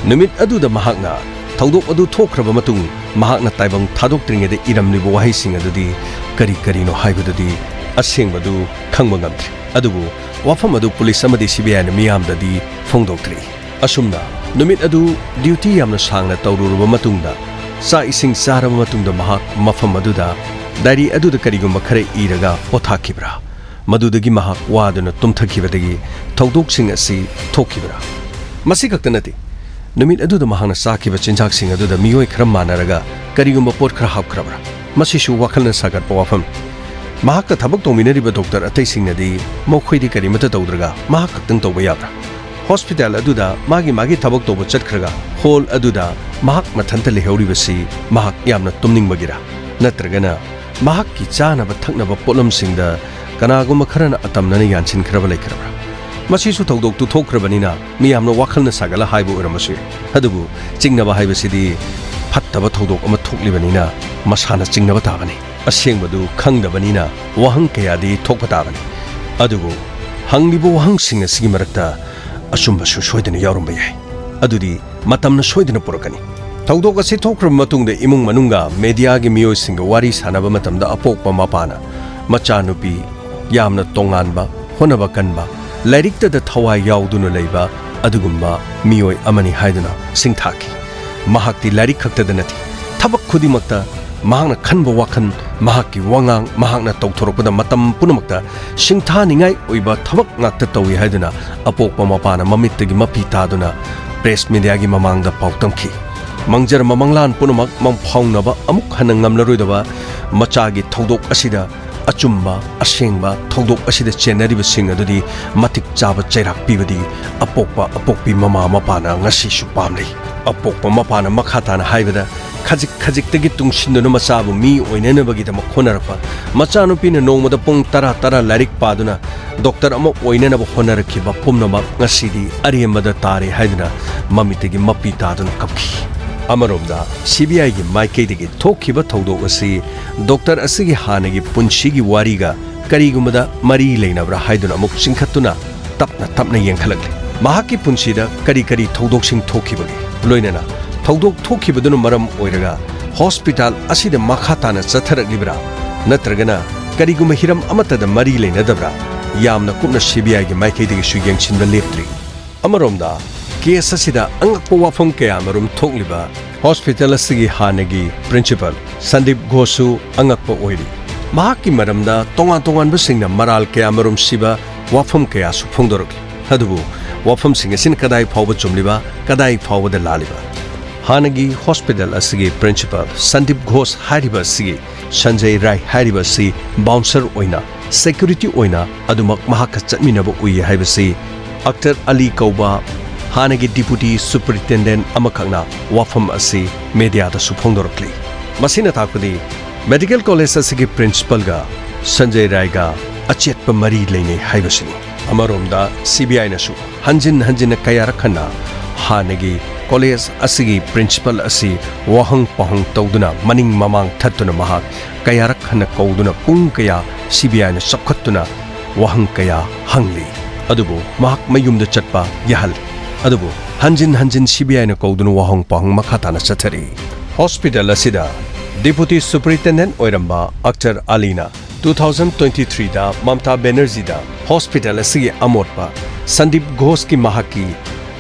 ꯅꯨꯃꯤꯠ ꯑꯗꯨꯗ ꯃꯍꯥꯛꯅ ꯊꯧꯗꯣꯛ ꯑꯗꯨ ꯊꯣꯛꯈ꯭ꯔꯕ ꯃꯇꯨꯡ ꯃꯍꯥꯛꯅ ꯇꯥꯏꯕꯪ ꯊꯥꯗꯣꯛꯇ꯭ꯔꯤꯉꯩꯗ ꯏꯔꯝꯂꯤꯕ ꯋꯥꯍꯩꯁꯤꯡ ꯑꯗꯨꯗꯤ ꯀꯔꯤ ꯀꯔꯤꯅꯣ ꯍꯥꯏꯕꯗꯨꯗꯤ ꯑꯁꯦꯡꯕꯗꯨ ꯈꯪꯕ ꯉꯝꯗ꯭ꯔꯤ꯫ ꯑꯗꯨꯕꯨ ꯋꯥꯐꯝ ꯑꯗꯨ ꯄꯨꯂꯤꯁ ꯑꯃꯗꯤ ꯁꯤ ꯕꯤ ꯑꯥꯏꯅ ꯃꯤꯌꯥꯝꯗꯗꯤ ꯐꯣꯡꯗꯣꯛꯇ꯭ꯔꯤ꯫ ꯑꯁꯨꯝꯅ ꯅꯨꯃꯤꯠ ꯑꯗꯨ ꯗ꯭ꯌꯨꯇꯤ ꯌꯥꯝꯅ ꯁꯥꯡꯅ ꯇꯧꯔꯨꯔꯕ ꯃꯇꯨꯡꯗ, ꯆꯥꯛ ꯏꯁꯤꯡ ꯆꯥꯔꯕ ꯃꯇꯨꯡꯗ ꯃꯍꯥꯛ ꯃꯐꯝ ꯑꯗꯨꯗ ꯗꯥꯏꯔꯤ ꯑꯗꯨꯗ ꯀꯔꯤꯒꯨꯝꯕ ꯈꯔ ꯏꯔꯒ ꯄꯣꯊꯥꯈꯤꯕ꯭ꯔꯥ? ꯃꯗꯨꯗꯒꯤ ꯃꯍꯥꯛ ꯋꯥꯗꯨꯅ ꯇꯨꯝꯊꯈꯤꯕꯗꯒꯤ ꯊꯧꯗꯣꯛꯁꯤꯡ ꯑꯁꯤ ꯊꯣꯛꯈꯤꯕ꯭ꯔꯥ? ꯃꯁꯤ ꯈꯛꯇ ꯅꯠꯇꯦ, ꯅꯨꯃꯤꯠ ꯑꯗꯨꯗ ꯃꯍꯥꯛꯅ ꯆꯥꯈꯤꯕ ꯆꯤꯟꯖꯥꯛꯁꯤꯡ ꯑꯗꯨꯗ ꯃꯤꯑꯣꯏ ꯈꯔ ꯃꯥꯟꯅꯔꯒ ꯀꯔꯤꯒꯨꯝꯕ ꯄꯣꯠ ꯈꯔ ꯍꯥꯞꯈ꯭ꯔꯕ꯭ꯔꯥ? ꯃꯁꯤꯁꯨ ꯋꯥꯈꯜꯅ ꯁꯥꯒꯠꯄ ꯋꯥꯐꯝꯅꯤ꯫ ꯃꯍꯥꯛꯀ ꯊꯕꯛ ꯇꯧꯃꯤꯟꯅꯔꯤꯕ ꯗꯣꯛꯇꯔ ꯑꯇꯩꯁꯤꯡꯅꯗꯤ ꯃꯈꯣꯏꯗꯤ ꯀꯔꯤꯃꯠꯇ ꯇꯧꯗ꯭ꯔꯒ ꯃꯍꯥꯛ ꯈꯛꯇꯪ ꯇꯧꯕ ꯌꯥꯕ꯭ꯔꯥ? ꯍꯣꯁꯄꯤꯇꯥꯜ ꯑꯗꯨꯗ ꯃꯥꯒꯤ ꯃꯥꯒꯤ ꯊꯕꯛ ꯇꯧꯕ ꯆꯠꯈ꯭ꯔꯒ ꯍꯣꯜ ꯑꯗꯨꯗ ꯃꯍꯥꯛ ꯃꯊꯟꯇ ꯂꯩꯍꯧꯔꯤꯕꯁꯤ ꯃꯍꯥꯛ ꯌꯥꯝꯅ ꯇꯨꯝꯅꯤꯡꯕꯒꯤꯔꯥ? ꯅꯠꯇ꯭ꯔꯒꯅ ꯃꯍꯥꯛꯀꯤ ꯆꯥꯅꯕ ꯊꯛꯅꯕ ꯄꯣꯠꯂꯝꯁꯤꯡꯗ ꯀꯅꯥꯒꯨꯝꯕ ꯈꯔꯅ ꯑꯇꯝꯅꯅ ꯌꯥꯟꯁꯤꯟꯈ꯭ꯔꯕ ꯂꯩꯈ꯭ꯔꯕ꯭ꯔꯥ? ꯃꯁꯤꯁꯨ ꯊꯧꯗꯣꯛꯇꯨ ꯊꯣꯛꯈ꯭ꯔꯕꯅꯤꯅ ꯃꯤꯌꯥꯝꯅ ꯋꯥꯈꯜꯅ ꯁꯥꯒꯠꯂ ꯍꯥꯏꯕ ꯑꯣꯏꯔꯝꯕꯁꯨ ꯌꯥꯏ꯫ ꯑꯗꯨꯕꯨ ꯆꯤꯡꯅꯕ ꯍꯥꯏꯕꯁꯤꯗꯤ ꯐꯠꯇꯕ ꯊꯧꯗꯣꯛ ꯑꯃ ꯊꯣꯛꯂꯤꯕꯅꯤꯅ ꯃꯁꯥꯅ ꯆꯤꯡꯅꯕ ꯇꯥꯕꯅꯤ꯫ ꯑꯁꯦꯡꯕꯗꯨ ꯈꯪꯗꯕꯅꯤꯅ ꯋꯥꯍꯪ ꯀꯌꯥꯗꯤ ꯊꯣꯛꯄ ꯇꯥꯕꯅꯤ꯫ ꯑꯗꯨꯕꯨ ꯍꯪꯂꯤꯕ ꯋꯥꯍꯪꯁꯤꯡ ꯑꯁꯤꯒꯤ ꯃꯔꯛꯇ ꯑꯆꯨꯝꯕꯁꯨ ꯁꯣꯏꯗꯅ ꯌꯥꯎꯔꯝꯕ ꯌꯥꯏ꯫ ꯑꯗꯨꯗꯤ ꯃꯇꯝꯅ ꯁꯣꯏꯗꯅ ꯄꯨꯔꯛꯀꯅꯤ꯫ ꯊꯧꯗꯣꯛ ꯑꯁꯤ ꯊꯣꯛꯈ꯭ꯔꯕ ꯃꯇꯨꯡꯗ ꯏꯃꯨꯡ ꯃꯅꯨꯡꯒ ꯃꯦꯗꯤꯌꯥꯒꯤ ꯃꯤꯑꯣꯏꯁꯤꯡꯒ ꯋꯥꯔꯤ ꯁꯥꯟꯅꯕ ꯃꯇꯝꯗ ꯑꯄꯣꯛꯄ ꯃꯄꯥꯅ ꯃꯆꯥꯅꯨꯄꯤ ꯌꯥꯝꯅ ꯇꯣꯉꯥꯟꯕ, ꯍꯣꯠꯅꯕ ꯀꯟꯕ, ꯂꯥꯏꯔꯤꯛꯇꯗ ꯊꯋꯥꯏ ꯌꯥꯎꯗꯨꯅ ꯂꯩꯕ ꯑꯗꯨꯒꯨꯝꯕ ꯃꯤꯑꯣꯏ ꯑꯃꯅꯤ ꯍꯥꯏꯗꯨꯅ ꯁꯤꯡꯊꯥꯈꯤ꯫ ꯃꯍꯥꯛꯇꯤ ꯂꯥꯏꯔꯤꯛ ꯈꯛꯇꯗ ꯅꯠꯇꯦ, ꯊꯕꯛ ꯈꯨꯗꯤꯡꯃꯛꯇ ꯃꯍꯥꯛꯅ ꯈꯟꯕ ꯋꯥꯈꯜ, ꯃꯍꯥꯛꯀꯤ ꯋꯥꯉꯥꯡ, ꯃꯍꯥꯛꯅ ꯇꯧꯊꯣꯔꯛꯄꯗ ꯃꯇꯝ ꯄꯨꯝꯅꯃꯛꯇ ꯁꯤꯡꯊꯥꯅꯤꯡꯉꯥꯏ ꯑꯣꯏꯕ ꯊꯕꯛ ꯉꯥꯛꯇ ꯇꯧꯏ ꯍꯥꯏꯗꯨꯅ ꯑꯄꯣꯛꯄ ꯃꯄꯥꯅ ꯃꯃꯤꯠꯇꯒꯤ ꯃꯄꯤ ꯇꯥꯗꯨꯅ ꯄ꯭ꯔꯦꯁ ꯃꯦꯗꯤꯌꯥꯒꯤ ꯃꯃꯥꯡꯗ ꯄꯥꯎ ꯇꯝꯈꯤ꯫ ꯃꯪꯖꯔꯝꯕ ꯃꯪꯂꯥꯟ ꯄꯨꯝꯅꯃꯛ ꯃꯪꯐꯥꯎꯅꯕ ꯑꯃꯨꯛ ꯍꯟꯅ ꯉꯝꯂꯔꯣꯏꯗꯕ ꯃꯆꯥꯒꯤ ꯊꯧꯗꯣꯛ ꯑꯁꯤꯗ ꯑꯆꯨꯝꯕ, ꯑꯁꯦꯡꯕ ꯊꯧꯗꯣꯛ ꯑꯁꯤꯗ ꯆꯦꯟꯅꯔꯤꯕꯁꯤꯡ ꯑꯗꯨꯗꯤ ꯃꯇꯤꯛ ꯆꯥꯕ ꯆꯩꯔꯥꯛ ꯄꯤꯕꯗꯤ ꯑꯄꯣꯛꯄ ꯑꯄꯣꯛꯄꯤ ꯃꯃꯥ ꯃꯄꯥꯅ ꯉꯁꯤꯁꯨ ꯄꯥꯝꯂꯤ꯫ ꯑꯄꯣꯛꯄ ꯃꯄꯥꯅ ꯃꯈꯥ ꯇꯥꯅ ꯍꯥꯏꯕꯗ, ꯈꯖꯤꯛ ꯈꯖꯤꯛꯇꯒꯤ ꯇꯨꯡꯁꯤꯟꯗꯨꯅ ꯃꯆꯥꯕꯨ ꯃꯤ ꯑꯣꯏꯅꯅꯕꯒꯤꯗꯃꯛ ꯍꯣꯠꯅꯔꯛꯄ, ꯃꯆꯥꯅꯨꯄꯤꯅ ꯅꯣꯡꯃꯗ ꯄꯨꯡ ꯇꯔꯥ ꯇꯔꯥ ꯂꯥꯏꯔꯤꯛ ꯄꯥꯗꯨꯅ ꯗꯣꯛꯇꯔ ꯑꯃ ꯑꯣꯏꯅꯅꯕ ꯍꯣꯠꯅꯔꯛꯈꯤꯕ ꯄꯨꯝꯅꯃꯛ ꯉꯁꯤꯗꯤ ꯑꯔꯦꯝꯕꯗ ꯇꯥꯔꯦ ꯍꯥꯏꯗꯨꯅ ꯃꯃꯤꯠꯇꯒꯤ ꯃꯄꯤ ꯇꯥꯗꯨꯅ ꯀꯞꯈꯤ꯫ ꯑꯃꯔꯣꯝꯗ ꯁꯤ ꯕꯤ ꯑꯥꯏꯒꯤ ꯃꯥꯏꯀꯩꯗꯒꯤ ꯊꯣꯛꯈꯤꯕ ꯊꯧꯗꯣꯛ ꯑꯁꯤ ꯗꯣꯛꯇꯔ ꯑꯁꯤꯒꯤ ꯍꯥꯟꯅꯒꯤ ꯄꯨꯟꯁꯤꯒꯤ ꯋꯥꯔꯤꯒ ꯀꯔꯤꯒꯨꯝꯕꯗ ꯃꯔꯤ ꯂꯩꯅꯕ꯭ꯔꯥ ꯍꯥꯏꯗꯨꯅ ꯑꯃꯨꯛ ꯆꯤꯡꯈꯠꯇꯨꯅ ꯇꯞꯅ ꯇꯞꯅ ꯌꯦꯡꯈꯠꯂꯛꯂꯤ꯫ ꯃꯍꯥꯛꯀꯤ ꯄꯨꯟꯁꯤꯗ ꯀꯔꯤ ꯀꯔꯤ ꯊꯧꯗꯣꯛꯁꯤꯡ ꯊꯣꯛꯈꯤꯕꯒꯦ, ꯂꯣꯏꯅꯅ ꯊꯧꯗꯣꯛ ꯊꯣꯛꯈꯤꯕꯗꯨꯅ ꯃꯔꯝ ꯑꯣꯏꯔꯒ ꯍꯣꯁꯄꯤꯇꯥꯜ ꯑꯁꯤꯗ ꯃꯈꯥ ꯇꯥꯅ ꯆꯠꯊꯔꯛꯂꯤꯕ꯭ꯔꯥ, ꯅꯠꯇ꯭ꯔꯒꯅ ꯀꯔꯤꯒꯨꯝꯕ ꯍꯤꯔꯝ ꯑꯃꯠꯇꯗ ꯃꯔꯤ ꯂꯩꯅꯗꯕ꯭ꯔꯥ, ꯌꯥꯝꯅ ꯀꯨꯞꯅ ꯁꯤ ꯕꯤ ꯑꯥꯏꯒꯤ ꯃꯥꯏꯀꯩꯗꯒꯤꯁꯨ ꯌꯦꯡꯁꯤꯟꯕ ꯂꯦꯞꯇ꯭ꯔꯤ꯫ ꯑꯃꯔꯣꯝꯗ, ꯀꯦꯁ ꯑꯁꯤꯗ ꯑꯉꯛꯄ ꯋꯥꯐꯝ ꯀꯌꯥꯃꯔꯨꯝ ꯊꯣꯛꯂꯤꯕ ꯍꯣꯁꯄꯤꯇꯥꯜ ꯑꯁꯤꯒꯤ ꯍꯥꯟꯅꯒꯤ ꯄ꯭ꯔꯤꯟꯁꯤꯄꯥꯜ ꯁꯟꯗꯤꯞ ꯘꯣꯁꯁꯨ ꯑꯉꯛꯄ ꯑꯣꯏꯔꯤ꯫ ꯃꯍꯥꯛꯀꯤ ꯃꯔꯝꯗ ꯇꯣꯉꯥꯟ ꯇꯣꯉꯥꯟꯕꯁꯤꯡꯅ ꯃꯔꯥꯜ ꯀꯌꯥꯃꯔꯨꯝ ꯁꯤꯕ ꯋꯥꯐꯝ ꯀꯌꯥꯁꯨ ꯐꯣꯡꯗꯣꯔꯛꯂꯤ꯫ ꯑꯗꯨꯕꯨ ꯋꯥꯐꯝꯁꯤꯡ ꯑꯁꯤꯅ ꯀꯗꯥꯏ ꯐꯥꯎꯕ ꯆꯨꯝꯂꯤꯕ, ꯀꯗꯥꯏ ꯐꯥꯎꯕꯗ ꯂꯥꯜꯂꯤꯕ? ꯍꯥꯟꯅꯒꯤ ꯍꯣꯁꯄꯤꯇꯥꯜ ꯑꯁꯤꯒꯤ ꯄ꯭ꯔꯤꯟꯁꯤꯄꯥꯜ ꯁꯟꯗꯤꯞ ꯘꯣꯁ ꯍꯥꯏꯔꯤꯕ ꯑꯁꯤ ꯁꯟꯖꯌ ꯔꯥꯏ ꯍꯥꯏꯔꯤꯕ ꯑꯁꯤ ꯕꯥꯎꯟꯁꯔ ꯑꯣꯏꯅ, ꯁꯦꯀ꯭ꯌꯨꯔꯤꯇꯤ ꯑꯣꯏꯅ ꯑꯗꯨꯃꯛ ꯃꯍꯥꯛꯀ ꯆꯠꯃꯤꯟꯅꯕ ꯎꯏ ꯍꯥꯏꯕꯁꯤ ꯑꯛꯇꯔ ꯑꯂꯤ ꯀꯧꯕ ꯍꯥꯟꯅꯒꯤ ꯗꯤꯄꯨꯇꯤ ꯁꯨꯄꯔꯤꯟꯇꯦꯟꯗꯦꯟ ꯑꯃꯈꯛꯅ ꯋꯥꯐꯝ ꯑꯁꯤ ꯃꯦꯗꯤꯌꯥꯗꯁꯨ ꯐꯣꯡꯗꯣꯔꯛꯂꯤ꯫ ꯃꯁꯤꯅ ꯇꯥꯛꯄꯗꯤ ꯃꯦꯗꯤꯀꯦꯜ ꯀꯣꯂꯦꯖ ꯑꯁꯤꯒꯤ ꯄ꯭ꯔꯤꯟꯁꯤꯄꯥꯜꯒ ꯁꯟꯖꯌ ꯔꯥꯏꯒ ꯑꯆꯦꯠꯄ ꯃꯔꯤ ꯂꯩꯅꯩ ꯍꯥꯏꯕꯁꯤꯅꯤ꯫ ꯑꯃꯔꯣꯝꯗ ꯁꯤ ꯕꯤ ꯑꯥꯏꯅꯁꯨ ꯍꯟꯖꯤꯟ ꯍꯟꯖꯤꯟꯅ ꯀꯌꯥꯔꯛ ꯍꯟꯅ ꯍꯥꯟꯅꯒꯤ ꯀꯣꯂꯦꯖ ꯑꯁꯤꯒꯤ ꯄ꯭ꯔꯤꯟꯁꯤꯄꯥꯜ ꯑꯁꯤ ꯋꯥꯍꯪ ꯄꯥꯎꯍꯪ ꯇꯧꯗꯨꯅ ꯃꯅꯤꯡ ꯃꯃꯥꯡ ꯊꯠꯇꯨꯅ ꯃꯍꯥꯛ ꯀꯌꯥꯔꯛ ꯍꯟꯅ ꯀꯧꯗꯨꯅ ꯄꯨꯡ ꯀꯌꯥ ꯁꯤ ꯕꯤ ꯑꯥꯏꯅ ꯆꯞꯈꯠꯇꯨꯅ ꯋꯥꯍꯪ ꯀꯌꯥ ꯍꯪꯂꯤ꯫ ꯑꯗꯨꯕꯨ ꯃꯍꯥꯛ ꯃꯌꯨꯝꯗ ꯆꯠꯄ ꯌꯥꯍꯜꯂꯤ꯫ ꯑꯗꯨꯕꯨ ꯍꯟꯖꯤꯟ ꯍꯟꯖꯤꯟ ꯁꯤ ꯕꯤ ꯑꯥꯏꯅ ꯀꯧꯗꯨꯅ ꯋꯥꯍꯪ ꯄꯥꯎꯍꯪ ꯃꯈꯥ ꯇꯥꯅ ꯆꯠꯊꯔꯤ꯫ ꯍꯣꯁꯄꯤꯇꯥꯜ ꯑꯁꯤꯗ ꯗꯤꯄꯨꯇꯤ ꯁꯨꯄꯔꯤꯟꯇꯦꯟꯗꯦꯟ ꯑꯣꯏꯔꯝꯕ ꯑꯛꯇꯔ ꯑꯂꯤꯅ ꯇꯨ ꯊꯥꯎꯖꯟ ꯇ꯭ꯋꯦꯟꯇꯤ ꯊ꯭ꯔꯤꯗ ꯃꯝꯇꯥ ꯕꯦꯅꯔꯖꯤꯗ ꯍꯣꯁꯄꯤꯇꯥꯜ ꯑꯁꯤꯒꯤ ꯑꯃꯣꯠꯄ, ꯁꯟꯗꯤꯞ ꯘꯣꯁꯀꯤ ꯃꯍꯥꯛꯀꯤ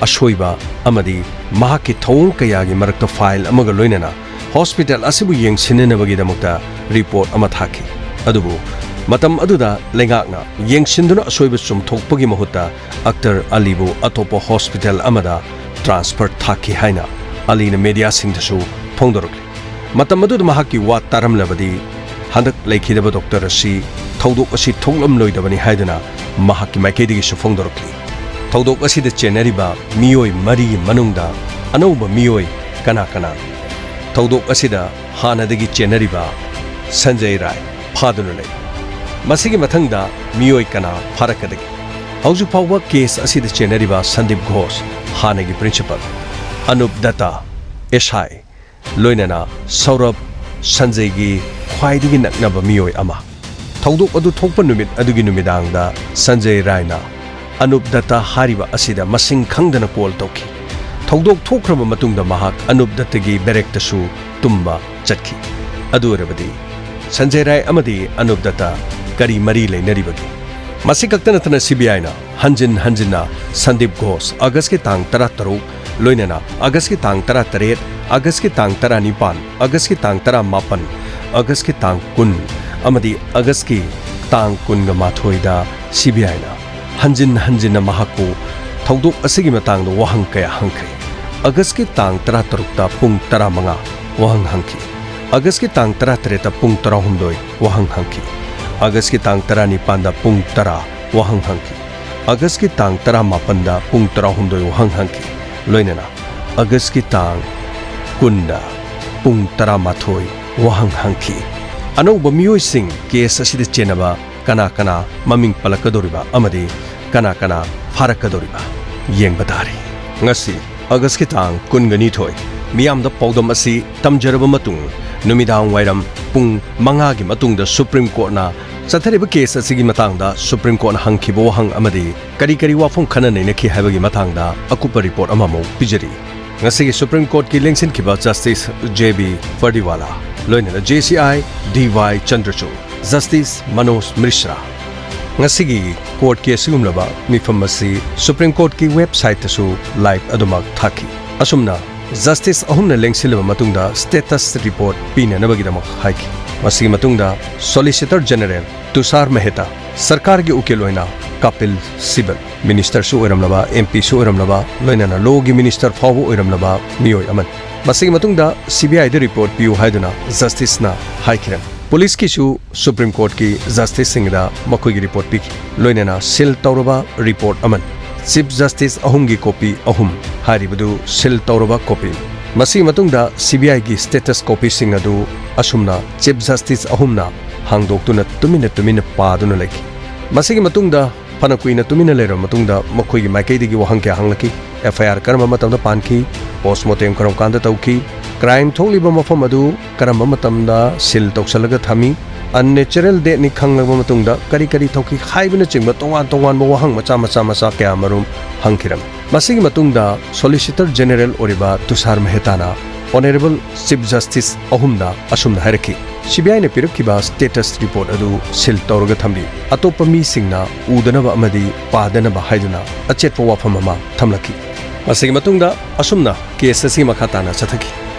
ꯑꯁꯣꯏꯕ ꯑꯃꯗꯤ ꯃꯍꯥꯛꯀꯤ ꯊꯧꯑꯣꯡ ꯀꯌꯥꯒꯤ ꯃꯔꯛꯇ ꯐꯥꯏꯜ ꯑꯃꯒ ꯂꯣꯏꯅꯅ ꯍꯣꯁꯄꯤꯇꯥꯜ ꯑꯁꯤꯕꯨ ꯌꯦꯡꯁꯤꯟꯅꯅꯕꯒꯤꯗꯃꯛꯇ ꯔꯤꯄꯣꯔꯠ ꯑꯃ ꯊꯥꯈꯤ꯫ ꯑꯗꯨꯕꯨ ꯃꯇꯝ ꯑꯗꯨꯗ ꯂꯩꯉꯥꯛꯅ ꯌꯦꯡꯁꯤꯟꯗꯨꯅ ꯑꯁꯣꯏꯕ ꯆꯨꯝꯊꯣꯛꯄꯒꯤ ꯃꯍꯨꯠꯇ ꯑꯛꯇꯔ ꯑꯂꯤꯕꯨ ꯑꯇꯣꯞꯄ ꯍꯣꯁꯄꯤꯇꯥꯜ ꯑꯃꯗ ꯇ꯭ꯔꯥꯟꯁꯐꯔ ꯊꯥꯈꯤ ꯍꯥꯏꯅ ꯑꯂꯤꯅ ꯃꯦꯗꯤꯌꯥꯁꯤꯡꯗꯁꯨ ꯐꯣꯡꯗꯣꯔꯛꯂꯤ꯫ ꯃꯇꯝ ꯑꯗꯨꯗ ꯃꯍꯥꯛꯀꯤ ꯋꯥ ꯇꯥꯔꯝꯂꯕꯗꯤ ꯍꯟꯗꯛ ꯂꯩꯈꯤꯗꯕ ꯗꯣꯛꯇꯔ ꯑꯁꯤ ꯊꯧꯗꯣꯛ ꯑꯁꯤ ꯊꯣꯛꯂꯝꯂꯣꯏꯗꯕꯅꯤ ꯍꯥꯏꯗꯨꯅ ꯃꯍꯥꯛꯀꯤ ꯃꯥꯏꯀꯩꯗꯒꯤꯁꯨ ꯐꯣꯡꯗꯣꯔꯛꯂꯤ꯫ ꯊꯧꯗꯣꯛ ꯑꯁꯤꯗ ꯆꯦꯟꯅꯔꯤꯕ ꯃꯤꯑꯣꯏ ꯃꯔꯤꯒꯤ ꯃꯅꯨꯡꯗ ꯑꯅꯧꯕ ꯃꯤꯑꯣꯏ ꯀꯅꯥ ꯀꯅꯥ? ꯊꯧꯗꯣꯛ ꯑꯁꯤꯗ ꯍꯥꯟꯅꯗꯒꯤ ꯆꯦꯟꯅꯔꯤꯕ ꯁꯟꯖꯌ ꯔꯥꯏ ꯐꯥꯗꯨꯅ ꯂꯩ꯫ ꯃꯁꯤꯒꯤ ꯃꯊꯪꯗ ꯃꯤꯑꯣꯏ ꯀꯅꯥ ꯐꯥꯔꯛꯀꯗꯒꯦ? ꯍꯧꯖꯤꯛ ꯐꯥꯎꯕ ꯀꯦꯁ ꯑꯁꯤꯗ ꯆꯦꯟꯅꯔꯤꯕ ꯁꯟꯗꯤꯞ ꯘꯣꯁ, ꯍꯥꯟꯅꯒꯤ ꯄ꯭ꯔꯤꯟꯁꯤꯄꯜ, ꯑꯅꯨꯞ ꯗꯠꯇ, ꯑꯦꯁ ꯑꯥꯏ, ꯂꯣꯏꯅꯅ ꯁꯧꯔꯚ, ꯁꯟꯖꯌꯒꯤ ꯈ꯭ꯋꯥꯏꯗꯒꯤ ꯅꯛꯅꯕ ꯃꯤꯑꯣꯏ ꯑꯃ꯫ ꯊꯧꯗꯣꯛ ꯑꯗꯨ ꯊꯣꯛꯄ ꯅꯨꯃꯤꯠ ꯑꯗꯨꯒꯤ ꯅꯨꯃꯤꯗꯥꯡꯗ ꯁꯟꯖꯌ ꯔꯥꯏꯅ ꯑꯅꯨꯞ ꯗꯠꯇ ꯍꯥꯏꯔꯤꯕ ꯑꯁꯤꯗ ꯃꯁꯤꯡ ꯈꯪꯗꯅ ꯀꯣꯜ ꯇꯧꯈꯤ꯫ ꯊꯧꯗꯣꯛ ꯊꯣꯛꯈ꯭ꯔꯕ ꯃꯇꯨꯡꯗ ꯃꯍꯥꯛ ꯑꯅꯨꯞ ꯗꯠꯇꯒꯤ ꯕꯦꯔꯦꯛꯇꯁꯨ ꯇꯨꯝꯕ ꯆꯠꯈꯤ꯫ ꯑꯗꯨ ꯑꯣꯏꯔꯕꯗꯤ ꯁꯟꯖꯌ ꯔꯥꯏ ꯑꯃꯗꯤ ꯑꯅꯨꯞ ꯗꯠꯇ ꯀꯔꯤ ꯃꯔꯤ ꯂꯩꯅꯔꯤꯕꯒꯦ? ꯃꯁꯤ ꯈꯛꯇ ꯅꯠꯇꯅ ꯁꯤ ꯕꯤ ꯑꯥꯏꯅ ꯍꯟꯖꯤꯟ ꯍꯟꯖꯤꯟꯅ ꯁꯟꯗꯤꯞ ꯘꯣꯁ, ꯑꯥꯒꯁꯀꯤ ꯇꯥꯡ ꯇꯔꯥꯇꯔꯨꯛ, ꯂꯣꯏꯅꯅ ꯑꯥꯒꯁꯀꯤ ꯇꯥꯡ ꯇꯔꯥꯇꯔꯦꯠ, ꯑꯥꯒꯁꯀꯤ ꯇꯥꯡ ꯇꯔꯥꯅꯤꯄꯥꯟ, ꯑꯥꯒꯁꯀꯤ ꯇꯥꯡ ꯇꯔꯥꯃꯥꯄꯟ, ꯑꯥꯒꯁꯀꯤ ꯇꯥꯡ ꯀꯨꯟ ꯑꯃꯗꯤ ꯑꯥꯒꯁꯀꯤ ꯇꯥꯡ ꯀꯨꯟꯒ ꯃꯥꯊꯣꯏꯗ ꯁꯤ ꯕꯤ ꯑꯥꯏꯅ ꯍꯟꯖꯤꯟ ꯍꯟꯖꯤꯟꯅ ꯃꯍꯥꯛꯄꯨ ꯊꯧꯗꯣꯛ ꯑꯁꯤꯒꯤ ꯃꯇꯥꯡꯗ ꯋꯥꯍꯪ ꯀꯌꯥ ꯍꯪꯈ꯭ꯔꯦ꯫ ꯑꯥꯒꯁꯀꯤ ꯇꯥꯡ ꯇꯔꯥꯇꯔꯨꯛꯇ ꯄꯨꯡ ꯇꯔꯥꯃꯉꯥ ꯋꯥꯍꯪ ꯍꯪꯈꯤ꯫ ꯑꯥꯒꯁꯀꯤ ꯇꯥꯡ ꯇꯔꯥꯇꯔꯦꯠꯇ ꯄꯨꯡ ꯇꯔꯥꯍꯨꯝꯗꯣꯏ ꯋꯥꯍꯪ ꯍꯪꯈꯤ꯫ ꯑꯥꯒꯁꯀꯤ ꯇꯥꯡ ꯇꯔꯥꯅꯤꯄꯥꯟꯗ ꯄꯨꯡ ꯇꯔꯥ ꯋꯥꯍꯪ ꯍꯪꯈꯤ꯫ ꯑꯥꯒꯁꯀꯤ ꯇꯥꯡ ꯇꯔꯥꯃꯥꯄꯟꯗ ꯄꯨꯡ ꯇꯔꯥꯍꯨꯝꯗꯣꯏ ꯋꯥꯍꯪ ꯍꯪꯈꯤ꯫ ꯂꯣꯏꯅꯅ ꯑꯥꯒꯁꯀꯤ ꯇꯥꯡ ꯀꯨꯟꯗ ꯄꯨꯡ ꯇꯔꯥꯃꯥꯊꯣꯏ ꯋꯥꯍꯪ ꯍꯪꯈꯤ꯫ ꯑꯅꯧꯕ ꯃꯤꯑꯣꯏꯁꯤꯡ ꯀꯦꯁ ꯑꯁꯤꯗ ꯆꯦꯟꯅꯕ ꯀꯅꯥ ꯀꯅꯥ ꯃꯃꯤꯡ ꯄꯜꯂꯛꯀꯗꯧꯔꯤꯕ ꯑꯃꯗꯤ ꯀꯅꯥ ꯀꯅꯥ ꯐꯥꯔꯛꯀꯗꯧꯔꯤꯕ ꯌꯦꯡꯕ ꯇꯥꯔꯦ꯫ ꯉꯁꯤ ꯑꯥꯒꯁꯀꯤ ꯇꯥꯡ ꯀꯨꯟꯒ ꯅꯤꯊꯣꯏ꯫ ꯃꯤꯌꯥꯝꯗ ꯄꯥꯎꯗꯝ ꯑꯁꯤ ꯇꯝꯖꯔꯕ ꯃꯇꯨꯡ, ꯅꯨꯃꯤꯗꯥꯡ ꯋꯥꯏꯔꯝ ꯄꯨꯡ ꯃꯉꯥꯒꯤ ꯃꯇꯨꯡꯗ ꯁꯨꯄ꯭ꯔꯤꯝ ꯀꯣꯔꯠꯅ ꯆꯠꯊꯔꯤꯕ ꯀꯦꯁ ꯑꯁꯤꯒꯤ ꯃꯇꯥꯡꯗ ꯁꯨꯄ꯭ꯔꯤꯝ ꯀꯣꯔꯠꯅ ꯍꯪꯈꯤꯕ ꯋꯥꯍꯪ ꯑꯃꯗꯤ ꯀꯔꯤ ꯀꯔꯤ ꯋꯥꯐꯝ ꯈꯟꯅ ꯅꯩꯅꯈꯤ ꯍꯥꯏꯕꯒꯤ ꯃꯇꯥꯡꯗ ꯑꯀꯨꯞꯄ ꯔꯤꯄꯣꯔꯠ ꯑꯃꯃꯨꯛ ꯄꯤꯖꯔꯤ꯫ ꯉꯁꯤꯒꯤ ꯁꯨꯄ꯭ꯔꯤꯝ ꯀꯣꯔꯠꯀꯤ ꯂꯦꯡꯁꯤꯟꯈꯤꯕ ꯖꯁꯇꯤꯁ ꯖꯦ ꯕꯤ ꯐꯔꯗꯤꯋꯥꯂꯥ, ꯂꯣꯏꯅꯅ J C I D Y ꯆꯟꯗ꯭ꯔꯆꯨꯗ, justice Manoj ꯃꯤꯁ꯭ꯔꯥ꯫ ꯉꯁꯤꯒꯤ ꯀꯣꯔꯠꯀꯤ ꯑꯁꯤꯒꯨꯝꯂꯕ ꯃꯤꯐꯝ ꯑꯁꯤ ꯁꯨꯄ꯭ꯔꯤꯝ ꯀꯣꯔꯠꯀꯤ ꯋꯦꯕꯁꯥꯏꯠꯇꯁꯨ ꯂꯥꯏꯚ ꯑꯗꯨꯃꯛ ꯊꯥꯈꯤ꯫ ꯑꯁꯨꯝꯅ ꯖꯁꯇꯤꯁ ꯑꯍꯨꯝꯅ ꯂꯦꯡꯁꯤꯜꯂꯕ ꯃꯇꯨꯡꯗ ꯁ꯭ꯇꯦꯇꯁ ꯔꯤꯄꯣꯔꯠ ꯄꯤꯅꯅꯕꯒꯤꯗꯃꯛ ꯍꯥꯏꯈꯤ꯫ ꯃꯁꯤꯒꯤ ꯃꯇꯨꯡꯗ ꯁꯣꯂꯤꯁꯤꯇꯔ ꯖꯦꯅꯔꯦꯜ ꯇꯨꯁꯥꯔ ꯃꯦꯍꯇꯥ, ꯁꯔꯀꯥꯔꯒꯤ ꯎꯀꯤꯜ ꯑꯣꯏꯅ ꯀꯥꯄꯤꯜ ꯁꯤꯕꯜ, ꯃꯤꯅꯤꯁꯇꯔꯁꯨ ꯑꯣꯏꯔꯝꯂꯕ, ꯑꯦꯝ ꯄꯤꯁꯨ ꯑꯣꯏꯔꯝꯂꯕ, ꯂꯣꯏꯅꯅ ꯂꯣꯒꯤ ꯃꯤꯅꯤꯁꯇꯔ ꯐꯥꯎꯕ ꯑꯣꯏꯔꯝꯂꯕ ꯃꯤꯑꯣꯏ ꯑꯃꯅꯤ꯫ ꯃꯁꯤꯒꯤ ꯃꯇꯨꯡꯗ ꯁꯤ ꯕꯤ ꯑꯥꯏꯗ ꯔꯤꯄꯣꯔꯠ ꯄꯤꯌꯨ ꯍꯥꯏꯗꯨꯅ ꯖꯁꯇꯤꯁꯅ ꯍꯥꯏꯈꯤꯔꯝꯃꯤ꯫ ꯄꯨꯂꯤꯁꯀꯤꯁꯨ ꯁꯨꯄ꯭ꯔꯤꯝ ꯀꯣꯔꯠꯀꯤ ꯖꯁꯇꯤꯁꯁꯤꯡꯗ ꯃꯈꯣꯏꯒꯤ ꯔꯤꯄꯣꯔꯠ ꯄꯤꯈꯤ꯫ ꯂꯣꯏꯅꯅ ꯁꯤꯜ ꯇꯧꯔꯕ ꯔꯤꯄꯣꯔꯠ ꯑꯃꯅꯤ꯫ ꯆꯤꯐ ꯖꯁꯇꯤꯁ ꯑꯍꯨꯝꯒꯤ ꯀꯣꯄꯤ ꯑꯍꯨꯝ, ꯍꯥꯏꯔꯤꯕꯗꯨ ꯁꯤꯜ ꯇꯧꯔꯕ ꯀꯣꯄꯤ꯫ ꯃꯁꯤꯒꯤ ꯃꯇꯨꯡꯗ ꯁꯤ ꯕꯤ ꯑꯥꯏꯒꯤ status copyꯁꯤꯡ ꯑꯗꯨ ꯑꯁꯨꯝꯅ Chief Justice ꯑꯍꯨꯝꯅ ꯍꯥꯡꯗꯣꯛꯇꯨꯅ ꯇꯨꯃꯤꯟꯅ ꯇꯨꯃꯤꯟꯅ ꯄꯥꯗꯨꯅ ꯂꯩꯈꯤ꯫ ꯃꯁꯤꯒꯤ ꯃꯇꯨꯡꯗ ꯐꯅ ꯀꯨꯏꯅ ꯇꯨꯃꯤꯟꯅ ꯂꯩꯔꯕ ꯃꯇꯨꯡꯗ ꯃꯈꯣꯏꯒꯤ ꯃꯥꯏꯀꯩꯗꯒꯤ ꯋꯥꯍꯪ ꯀꯌꯥ ꯍꯪꯂꯛꯈꯤ꯫ F I R ꯀꯔꯝꯕ ꯃꯇꯝꯗ ꯄꯥꯟꯈꯤ? Post mortem ꯀꯔꯝ ꯀꯥꯟꯗ ꯇꯧꯈꯤ? Crime ꯊꯣꯛꯂꯤꯕ ꯃꯐꯝ ꯑꯗꯨ ꯀꯔꯝꯕ ꯃꯇꯝꯗ seal ꯇꯧꯁꯤꯜꯂꯒ ꯊꯝꯃꯤ? Unnatural deathꯅꯤ ꯈꯪꯂꯕ ꯃꯇꯨꯡꯗ ꯀꯔꯤ ꯀꯔꯤ ꯊꯣꯛꯈꯤ? ꯍꯥꯏꯕꯅꯆꯤꯡꯕ ꯇꯣꯉꯥꯟ ꯇꯣꯉꯥꯟꯕ ꯋꯥꯍꯪ ꯃꯆꯥ ꯃꯆꯥ ꯃꯆꯥ ꯀꯌꯥ ꯃꯔꯨꯝ ꯍꯪꯈꯤꯔꯝꯃꯤ꯫ ꯃꯁꯤꯒꯤ ꯃꯇꯨꯡꯗ Solicitor General ꯑꯣꯏꯔꯤꯕ ꯇꯨꯁꯥꯔ ꯃꯦꯍꯇꯥꯅ Honourable Chief Justice ꯑꯍꯨꯝꯗ ꯑꯁꯨꯝꯅ ꯍꯥꯏꯔꯛꯈꯤ, "ꯁꯤ ꯕꯤ ꯑꯥꯏꯅ ꯄꯤꯔꯛꯈꯤꯕ status report ꯑꯗꯨ seal ꯇꯧꯔꯒ ꯊꯝꯕꯤ꯫ ꯑꯇꯣꯞꯄ ꯃꯤꯁꯤꯡꯅ ꯎꯗꯅꯕ ꯑꯃꯗꯤ ꯄꯥꯗꯅꯕ" ꯍꯥꯏꯗꯨꯅ ꯑꯆꯦꯠꯄ ꯋꯥꯐꯝ ꯑꯃ ꯊꯝꯂꯛꯈꯤ꯫ ꯃꯁꯤꯒꯤ ꯃꯇꯨꯡꯗ ꯑꯁꯨꯝꯅ case ꯑꯁꯤ ꯃꯈꯥ ꯇꯥꯅ ꯆꯠꯊꯈꯤ꯫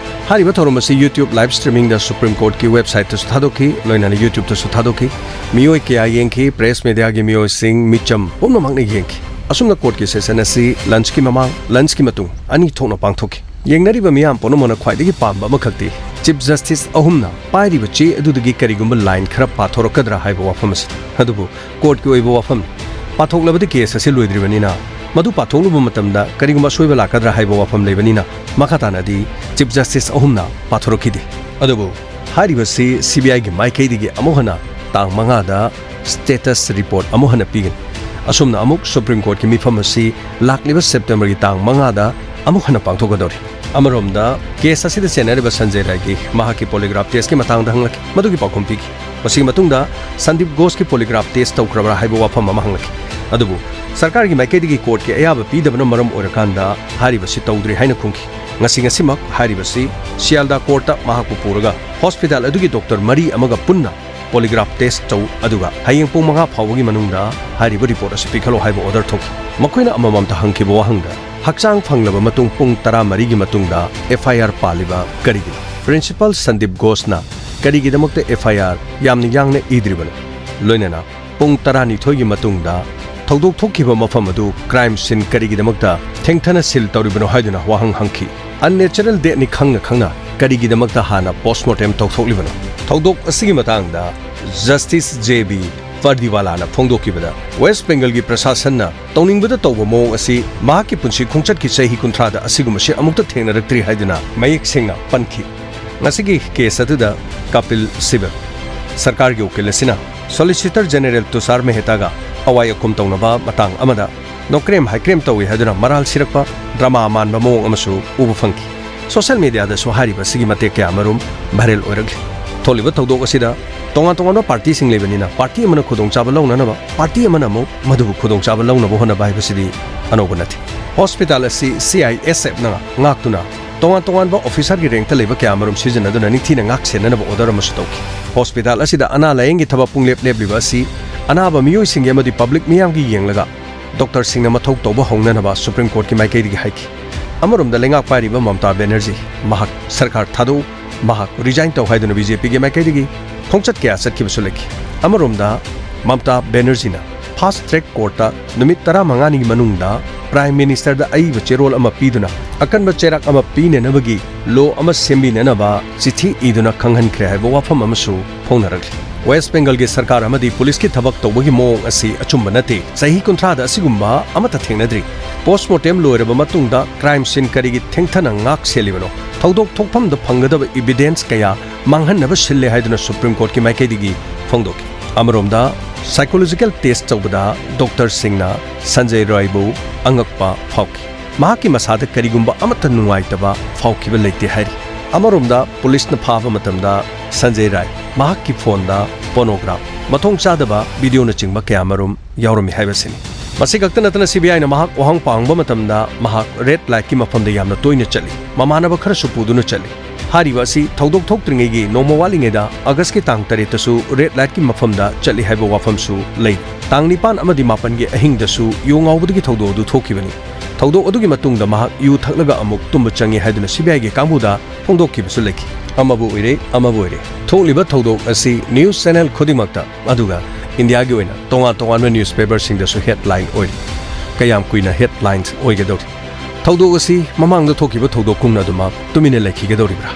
ꯍꯥꯏꯔꯤꯕ ꯊꯧꯔꯝ ꯑꯁꯤ YouTube live streamingꯗ Supreme Courtꯀꯤ websiteꯇꯁꯨ ꯊꯥꯗꯣꯛꯈꯤ, ꯂꯣꯏꯅꯅ YouTubeꯇꯁꯨ ꯊꯥꯗꯣꯛꯈꯤ꯫ ꯃꯤꯑꯣꯏ ꯀꯌꯥ ꯌꯦꯡꯈꯤ, press mediaꯒꯤ ꯃꯤꯑꯣꯏꯁꯤꯡ, ꯃꯤꯆꯝ ꯄꯨꯝꯅꯃꯛꯅ ꯌꯦꯡꯈꯤ꯫ ꯑꯁꯨꯝꯅ courtꯀꯤ session ꯑꯁꯤ lunchꯀꯤ ꯃꯃꯥꯡ, lunchꯀꯤ ꯃꯇꯨꯡ ꯑꯅꯤ ꯊꯣꯛꯅ ꯄꯥꯡꯊꯣꯛꯈꯤ꯫ ꯌꯦꯡꯅꯔꯤꯕ ꯃꯤꯌꯥꯝ ꯄꯨꯝꯅꯃꯛꯅ ꯈ꯭ꯋꯥꯏꯗꯒꯤ ꯄꯥꯝꯕ ꯑꯃꯈꯛꯇꯤ Chief Justice ꯑꯍꯨꯝꯅ ꯄꯥꯏꯔꯤꯕ ꯆꯦ ꯑꯗꯨꯗꯒꯤ ꯀꯔꯤꯒꯨꯝꯕ line ꯈꯔ ꯄꯥꯊꯣꯔꯛꯀꯗ꯭ꯔꯥ ꯍꯥꯏꯕ ꯋꯥꯐꯝ ꯑꯁꯤꯅꯤ꯫ ꯑꯗꯨꯕꯨ courtꯀꯤ ꯑꯣꯏꯕ ꯋꯥꯐꯝꯅꯤ꯫ ꯄꯥꯊꯣꯛꯂꯕꯗꯤ case ꯑꯁꯤ ꯂꯣꯏꯗ꯭ꯔꯤꯕꯅꯤꯅ, ꯃꯗꯨ ꯄꯥꯊꯣꯛꯂꯨꯕ ꯃꯇꯝꯗ ꯀꯔꯤꯒꯨꯝꯕ ꯑꯁꯣꯏꯕ ꯂꯥꯛꯀꯗ꯭ꯔꯥ ꯍꯥꯏꯕ ꯋꯥꯐꯝ ꯂꯩꯕꯅꯤꯅ, ꯃꯈꯥ ꯇꯥꯅꯗꯤ Chief Justice ꯑꯍꯨꯝꯅ ꯄꯥꯊꯣꯔꯛꯈꯤꯗꯦ꯫ ꯑꯗꯨꯕꯨ ꯍꯥꯏꯔꯤꯕꯁꯤ ꯁꯤ ꯕꯤ ꯑꯥꯏꯒꯤ ꯃꯥꯏꯀꯩꯗꯒꯤ ꯑꯃꯨꯛ ꯍꯟꯅ ꯇꯥꯡ ꯃꯉꯥꯗ status report ꯑꯃꯨꯛ ꯍꯟꯅ ꯄꯤꯒꯅꯤ꯫ ꯑꯁꯨꯝꯅ ꯑꯃꯨꯛ Supreme Courtꯀꯤ ꯃꯤꯐꯝ ꯑꯁꯤ ꯂꯥꯛꯂꯤꯕ Septemberꯒꯤ ꯇꯥꯡ ꯃꯉꯥꯗ ꯑꯃꯨꯛ ꯍꯟꯅ ꯄꯥꯡꯊꯣꯛꯀꯗꯧꯔꯤ꯫ ꯑꯃꯔꯣꯝꯗ, case ꯑꯁꯤꯗ ꯆꯦꯟꯅꯔꯤꯕ ꯁꯟꯖꯌ ꯔꯥꯏꯒꯤ ꯃꯍꯥꯛꯀꯤ polygraph testꯀꯤ ꯃꯇꯥꯡꯗ ꯍꯪꯂꯛꯈꯤ꯫ ꯃꯗꯨꯒꯤ ꯄꯥꯎꯈꯨꯝ ꯄꯤꯈꯤ꯫ ꯃꯁꯤꯒꯤ ꯃꯇꯨꯡꯗ ꯁꯟꯗꯤꯞ ꯘꯣꯁꯀꯤ polygraph test ꯇꯧꯈ꯭ꯔꯕ꯭ꯔꯥ ꯍꯥꯏꯕ ꯋꯥꯐꯝ ꯑꯃ ꯍꯪꯂꯛꯈꯤ꯫ ꯑꯗꯨꯕꯨ ꯁꯔꯀꯥꯔꯒꯤ ꯃꯥꯏꯀꯩꯗꯒꯤ courtꯀꯤ ꯑꯌꯥꯕ ꯄꯤꯗꯕꯅ ꯃꯔꯝ ꯑꯣꯏꯔꯀꯥꯟꯗ ꯍꯥꯏꯔꯤꯕꯁꯤ ꯇꯧꯗ꯭ꯔꯤ ꯍꯥꯏꯅ ꯈꯨꯝꯈꯤ꯫ ꯉꯁꯤ ꯉꯁꯤꯃꯛ ꯍꯥꯏꯔꯤꯕꯁꯤ ꯁꯤꯌꯥꯜꯗꯥ courtꯇ ꯃꯍꯥꯛꯄꯨ ꯄꯨꯔꯒ hospital ꯑꯗꯨꯒꯤ doctor ꯃꯔꯤ ꯑꯃꯒ ꯄꯨꯟꯅ polygraph test ꯇꯧ, ꯑꯗꯨꯒ ꯍꯌꯦꯡ ꯄꯨꯡ ꯃꯉꯥ ꯐꯥꯎꯕꯒꯤ ꯃꯅꯨꯡꯗ ꯍꯥꯏꯔꯤꯕ report ꯑꯁꯤ ꯄꯤꯈꯠꯂꯣ ꯍꯥꯏꯕ order ꯊꯣꯛꯈꯤ꯫ ꯃꯈꯣꯏꯅ ꯑꯃꯃꯝꯇ ꯍꯪꯈꯤꯕ ꯋꯥꯍꯪꯗ, ꯍꯛꯆꯥꯡ ꯐꯪꯂꯕ ꯃꯇꯨꯡ ꯄꯨꯡ ꯇꯔꯥꯃꯔꯤꯒꯤ ꯃꯇꯨꯡꯗ F I R ꯄꯥꯜꯂꯤꯕ ꯀꯔꯤꯒꯤꯅꯣ? Principal ꯁꯟꯗꯤꯞ ꯘꯣꯁꯅ ꯀꯔꯤꯒꯤꯗꯃꯛꯇ F I R ꯌꯥꯝꯅ ꯌꯥꯡꯅ ꯏꯗ꯭ꯔꯤꯕꯅꯣ? ꯂꯣꯏꯅꯅ ꯄꯨꯡ ꯇꯔꯥꯅꯤꯊꯣꯏꯒꯤ ꯃꯇꯨꯡꯗ ꯊꯧꯗꯣꯛ ꯊꯣꯛꯈꯤꯕ ꯃꯐꯝ ꯑꯗꯨ crime scene ꯀꯔꯤꯒꯤꯗꯃꯛꯇ ꯊꯦꯡꯊꯅ seal ꯇꯧꯔꯤꯕꯅꯣ ꯍꯥꯏꯗꯨꯅ ꯋꯥꯍꯪ ꯍꯪꯈꯤ꯫ Unnatural deathꯅꯤ ꯈꯪꯅ ꯈꯪꯅ ꯀꯔꯤꯒꯤꯗꯃꯛꯇ ꯍꯥꯟꯅ post mortem ꯇꯧꯊꯣꯛꯂꯤꯕꯅꯣ? ꯊꯧꯗꯣꯛ ꯑꯁꯤꯒꯤ ꯃꯇꯥꯡꯗ Justice J B ꯄꯔꯗꯤꯋꯥꯂꯥꯅ ꯐꯣꯡꯗꯣꯛꯈꯤꯕꯗ, ꯋꯦꯁ꯭ꯠ ꯕꯦꯡꯒꯜꯒꯤ ꯄ꯭ꯔꯁꯥꯁꯟꯅ ꯇꯧꯅꯤꯡꯕꯗ ꯇꯧꯕ ꯃꯑꯣꯡ ꯑꯁꯤ ꯃꯍꯥꯛꯀꯤ ꯄꯨꯟꯁꯤ ꯈꯣꯡꯆꯠꯀꯤ ꯆꯍꯤ ꯀꯨꯟꯊ꯭ꯔꯥꯗ ꯑꯁꯤꯒꯨꯝꯕꯁꯤ ꯑꯃꯨꯛꯇ ꯊꯦꯡꯅꯔꯛꯇ꯭ꯔꯤ ꯍꯥꯏꯗꯨꯅ ꯃꯌꯦꯛ ꯁꯦꯡꯅ ꯄꯟꯈꯤ꯫ ꯉꯁꯤꯒꯤ ꯀꯦꯁ ꯑꯗꯨꯗ ꯀꯄꯤꯜ ꯁꯤꯕꯜ, ꯁꯔꯀꯥꯔꯒꯤ ꯎꯀꯤꯜ ꯑꯁꯤꯅ ꯁꯣꯂꯤꯁꯤꯇꯔ ꯖꯦꯅꯦꯔꯦꯜ ꯇꯨꯁꯥꯔ ꯃꯦꯍꯇꯥꯒ ꯑꯋꯥꯏ ꯑꯈꯨꯝ ꯇꯧꯅꯕ ꯃꯇꯥꯡ ꯑꯃꯗ ꯅꯣꯀ꯭ꯔꯦꯝ ꯍꯥꯏꯀ꯭ꯔꯦꯝ ꯇꯧꯏ ꯍꯥꯏꯗꯨꯅ ꯃꯔꯥꯜ ꯁꯤꯔꯛꯄ ꯗ꯭ꯔꯃꯥ ꯃꯥꯟꯕ ꯃꯑꯣꯡ ꯑꯃꯁꯨ ꯎꯕ ꯐꯪꯈꯤ꯫ ꯁꯣꯁꯤꯌꯦꯜ ꯃꯤꯗꯤꯌꯥꯗꯁꯨ ꯍꯥꯏꯔꯤꯕ ꯑꯁꯤꯒꯤ ꯃꯇꯦꯛ ꯀꯌꯥ ꯑꯃꯔꯣꯝ ꯚꯥꯏꯔꯦꯜ ꯑꯣꯏꯔꯛꯂꯤ꯫ ꯊꯣꯛꯂꯤꯕ ꯊꯧꯗꯣꯛ ꯑꯁꯤꯗ ꯇꯣꯉꯥꯟ ꯇꯣꯉꯥꯟꯕ ꯄꯥꯔꯇꯤꯁꯤꯡ ꯂꯩꯕꯅꯤꯅ ꯄꯥꯔꯇꯤ ꯑꯃꯅ ꯈꯨꯗꯣꯡꯆꯥꯕ ꯂꯧꯅꯅꯕ ꯄꯥꯔꯇꯤ ꯑꯃꯅ ꯑꯃꯨꯛ ꯃꯗꯨꯕꯨ ꯈꯨꯗꯣꯡꯆꯥꯕ ꯂꯧꯅꯕ ꯍꯣꯠꯅꯕ ꯍꯥꯏꯕꯁꯤꯗꯤ ꯑꯅꯧꯕ ꯅꯠꯇꯦ꯫ ꯍꯣꯁꯄꯤꯇꯥꯜ ꯑꯁꯤ ꯁꯤ ꯑꯥꯏ ꯑꯦꯁ ꯑꯦꯐꯅ ꯉꯥꯛꯇꯨꯅ ꯇꯣꯉꯥꯟ ꯇꯣꯉꯥꯟꯕ ꯑꯣꯐꯤꯁꯥꯔꯒꯤ ꯔꯦꯡꯛꯇ ꯂꯩꯕ ꯀꯌꯥ ꯑꯃꯔꯣꯝ ꯁꯤꯖꯤꯟꯅꯗꯨꯅ ꯅꯤꯡꯊꯤꯅ ꯉꯥꯛ ꯁꯦꯟꯅꯅꯕ ꯑꯣꯔꯗꯔ ꯑꯃꯁꯨ ꯇꯧꯈꯤ꯫ ꯍꯣꯁꯄꯤꯇꯥꯜ ꯑꯁꯤꯗ ꯑꯅꯥ ꯂꯥꯌꯦꯡꯒꯤ ꯊꯕꯛ ꯄꯨꯡꯂꯦꯞ ꯂꯦꯞꯂꯤꯕ ꯑꯁꯤ ꯑꯅꯥꯕ ꯃꯤꯑꯣꯏꯁꯤꯡꯒꯤ ꯑꯃꯗꯤ ꯄꯕ꯭ꯂꯤꯛ ꯃꯤꯌꯥꯝꯒꯤ ꯌꯦꯡꯂꯒ ꯗꯣꯛꯇꯔꯁꯤꯡꯅ ꯃꯊꯧ ꯇꯧꯕ ꯍꯧꯅꯅꯕ ꯁꯨꯄ꯭ꯔꯤꯝ ꯀꯣꯔꯠꯀꯤ ꯃꯥꯏꯀꯩꯗꯒꯤ ꯍꯥꯏꯈꯤ꯫ ꯑꯃꯔꯣꯝꯗ ꯂꯩꯉꯥꯛ ꯄꯥꯏꯔꯤꯕ ꯃꯃꯇꯥ ꯕꯦꯅꯔꯖꯤ ꯃꯍꯥꯛ ꯁꯔꯀꯥꯔ ꯊꯥꯗꯣꯛꯎ, ꯃꯍꯥꯛ ꯔꯤꯖꯥꯏꯟ ꯇꯧ ꯍꯥꯏꯗꯨꯅ ꯕꯤ ꯖꯦ ꯄꯤꯒꯤ ꯃꯥꯏꯀꯩꯗꯒꯤ ꯈꯣꯡꯆꯠ ꯀꯌꯥ ꯆꯠꯈꯤꯕꯁꯨ ꯂꯩꯈꯤ꯫ ꯑꯃꯔꯣꯝꯗ ꯃꯃꯇꯥ ꯕꯦꯅꯔꯖꯤꯅ ꯐꯥꯁ꯭ꯠ ꯇ꯭ꯔꯦꯛ ꯀꯣꯔꯠꯇ ꯅꯨꯃꯤꯠ ꯇꯔꯥꯃꯉꯥꯅꯤꯒꯤ ꯃꯅꯨꯡꯗ ꯄ꯭ꯔꯥꯏꯝ ꯃꯤꯅꯤꯁꯇꯔꯗ ꯑꯏꯕ ꯆꯦꯔꯣꯜ ꯑꯃ ꯄꯤꯗꯨꯅ ꯑꯀꯟꯕ ꯆꯩꯔꯥꯛ ꯑꯃ ꯄꯤꯅꯅꯕꯒꯤ ꯂꯣ ꯑꯃ ꯁꯦꯝꯕꯤꯅꯅꯕ ꯆꯤꯊꯤ ꯏꯗꯨꯅ ꯈꯪꯍꯟꯈ꯭ꯔꯦ ꯍꯥꯏꯕ ꯋꯥꯐꯝ ꯑꯃꯁꯨ ꯐꯣꯡꯅꯔꯛꯂꯤ꯫ ꯋꯦꯁ꯭ꯠ ꯕꯦꯡꯒꯜꯒꯤ ꯁꯔꯀꯥꯔ ꯑꯃꯗꯤ ꯄꯨꯂꯤꯁꯀꯤ ꯊꯕꯛ ꯇꯧꯕꯒꯤ ꯃꯑꯣꯡ ꯑꯁꯤ ꯑꯆꯨꯝꯕ ꯅꯠꯇꯦ꯫ ꯆꯍꯤ ꯀꯨꯟꯊ꯭ꯔꯥꯗ ꯑꯁꯤꯒꯨꯝꯕ ꯑꯃꯠꯇ ꯊꯦꯡꯅꯗ꯭ꯔꯤ꯫ ꯄꯣꯁ꯭ꯠꯃꯣꯔꯇꯦꯝ ꯂꯣꯏꯔꯕ ꯃꯇꯨꯡꯗ ꯀ꯭ꯔꯥꯏꯝ ꯁꯤꯟ ꯀꯔꯤꯒꯤ ꯊꯦꯡꯊꯅ ꯉꯥꯛ ꯁꯦꯜꯂꯤꯕꯅꯣ? ꯊꯧꯗꯣꯛ ꯊꯣꯛꯐꯝꯗ ꯐꯪꯒꯗꯕ ꯏꯕꯤꯗꯦꯟꯁ ꯀꯌꯥ ꯃꯥꯡꯍꯟꯅꯕ ꯁꯤꯜꯂꯦ ꯍꯥꯏꯗꯨꯅ ꯁꯨꯄ꯭ꯔꯤꯝ ꯀꯣꯔꯠꯀꯤ ꯃꯥꯏꯀꯩꯗꯒꯤ ꯐꯣꯡꯗꯣꯛꯈꯤ꯫ ꯑꯃꯔꯣꯝꯗ ꯁꯥꯏꯀꯣꯂꯣꯖꯤꯀꯦꯜ ꯇꯦꯁ꯭ꯠ ꯇꯧꯕꯗ ꯗꯣꯛꯇꯔꯁꯤꯡꯅ ꯁꯟꯖꯌ ꯔꯥꯏꯕꯨ ꯑꯉꯛꯄ ꯐꯥꯎꯈꯤ꯫ ꯃꯍꯥꯛꯀꯤ ꯃꯁꯥꯗ ꯀꯔꯤꯒꯨꯝꯕ ꯑꯃꯠꯇ ꯅꯨꯡꯉꯥꯏꯇꯕ ꯐꯥꯎꯈꯤꯕ ꯂꯩꯇꯦ ꯍꯥꯏꯔꯤ꯫ ꯑꯃꯔꯣꯝꯗ ꯄꯨꯂꯤꯁꯅ ꯐꯥꯕ ꯃꯇꯝꯗ ꯁꯟꯖꯌ ꯔꯥꯏ ꯃꯍꯥꯛꯀꯤ ꯐꯣꯟꯗ ꯄꯣꯔꯅꯣꯒ꯭ꯔꯥꯐ, ꯃꯊꯣꯡ ꯆꯥꯗꯕ ꯚꯤꯗꯤꯑꯣꯅꯆꯤꯡꯕ ꯀꯌꯥ ꯑꯃꯔꯣꯝ ꯌꯥꯎꯔꯝꯃꯤ ꯍꯥꯏꯕꯁꯤꯅꯤ꯫ ꯃꯁꯤ ꯈꯛꯇ ꯅꯠꯇꯅ ꯁꯤ ꯕꯤ ꯑꯥꯏꯅ ꯃꯍꯥꯛ ꯋꯥꯍꯪ ꯄꯥꯡꯕ ꯃꯇꯝꯗ ꯃꯍꯥꯛ ꯔꯦꯗ ꯂꯥꯏꯠꯀꯤ ꯃꯐꯝꯗ ꯌꯥꯝꯅ ꯇꯣꯏꯅ ꯆꯠꯂꯤ, ꯃꯃꯥꯟꯅꯕ ꯈꯔꯁꯨ ꯄꯨꯗꯨꯅ ꯆꯠꯂꯤ꯫ ꯍꯥꯏꯔꯤꯕ ꯑꯁꯤ ꯊꯧꯗꯣꯛ ꯊꯣꯛꯇ꯭ꯔꯤꯉꯩꯒꯤ ꯅꯣꯡꯃ ꯋꯥꯠꯂꯤꯉꯩꯗ ꯑꯥꯒꯁ꯭ꯠꯀꯤ ꯇꯥꯡ ꯇꯔꯦꯠꯇꯁꯨ ꯔꯦꯗ ꯂꯥꯏꯠꯀꯤ ꯃꯐꯝꯗ ꯆꯠꯂꯤ ꯍꯥꯏꯕ ꯋꯥꯐꯝꯁꯨ ꯂꯩ꯫ ꯇꯥꯡ ꯅꯤꯄꯥꯟ ꯑꯃꯗꯤ ꯃꯥꯄꯟꯒꯤ ꯑꯍꯤꯡꯗꯁꯨ ꯌꯨ ꯉꯥꯎꯕꯗꯒꯤ ꯊꯧꯗꯣꯛ ꯑꯗꯨ ꯊꯣꯛꯈꯤꯕꯅꯤ꯫ ꯊꯧꯗꯣꯛ ꯑꯗꯨꯒꯤ ꯃꯇꯨꯡꯗ ꯃꯍꯥꯛ ꯌꯨ ꯊꯛꯂꯒ ꯑꯃꯨꯛ ꯇꯨꯝꯕ ꯆꯪꯉꯤ ꯍꯥꯏꯗꯨꯅ ꯁꯤ ꯕꯤ ꯑꯥꯏꯒꯤ ꯀꯥꯡꯕꯨꯗ ꯐꯣꯡꯗꯣꯛꯈꯤꯕꯁꯨ ꯂꯩꯈꯤ꯫ ꯑꯃꯕꯨ ꯑꯣꯏꯔꯦ, ꯑꯃꯕꯨ ꯑꯣꯏꯔꯦ, ꯊꯣꯛꯂꯤꯕ ꯊꯧꯗꯣꯛ ꯑꯁꯤ ꯅ꯭ꯌꯨꯁ ꯆꯦꯅꯦꯜ ꯈꯨꯗꯤꯡꯃꯛꯇ, ꯑꯗꯨꯒ ꯏꯟꯗꯤꯌꯥꯒꯤ ꯑꯣꯏꯅ ꯇꯣꯉꯥꯟ ꯇꯣꯉꯥꯟꯕ ꯅ꯭ꯌꯨꯁꯄꯦꯄꯔꯁꯤꯡꯗꯁꯨ ꯍꯦꯗꯂꯥꯏꯟ ꯑꯣꯏꯔꯤ꯫ ꯀꯌꯥꯝ ꯀꯨꯏꯅ ꯍꯦꯗꯂꯥꯏꯟ ꯑꯣꯏꯒꯗꯧꯔꯤ? ꯊꯧꯗꯣꯛ ꯑꯁꯤ ꯃꯃꯥꯡꯗ ꯊꯣꯛꯈꯤꯕ ꯊꯧꯗꯣꯛ ꯀꯨꯝꯅ ꯑꯗꯨꯃꯛ ꯇꯨꯃꯤꯟꯅ ꯂꯩꯈꯤꯒꯗꯧꯔꯤꯕ꯭ꯔꯥ?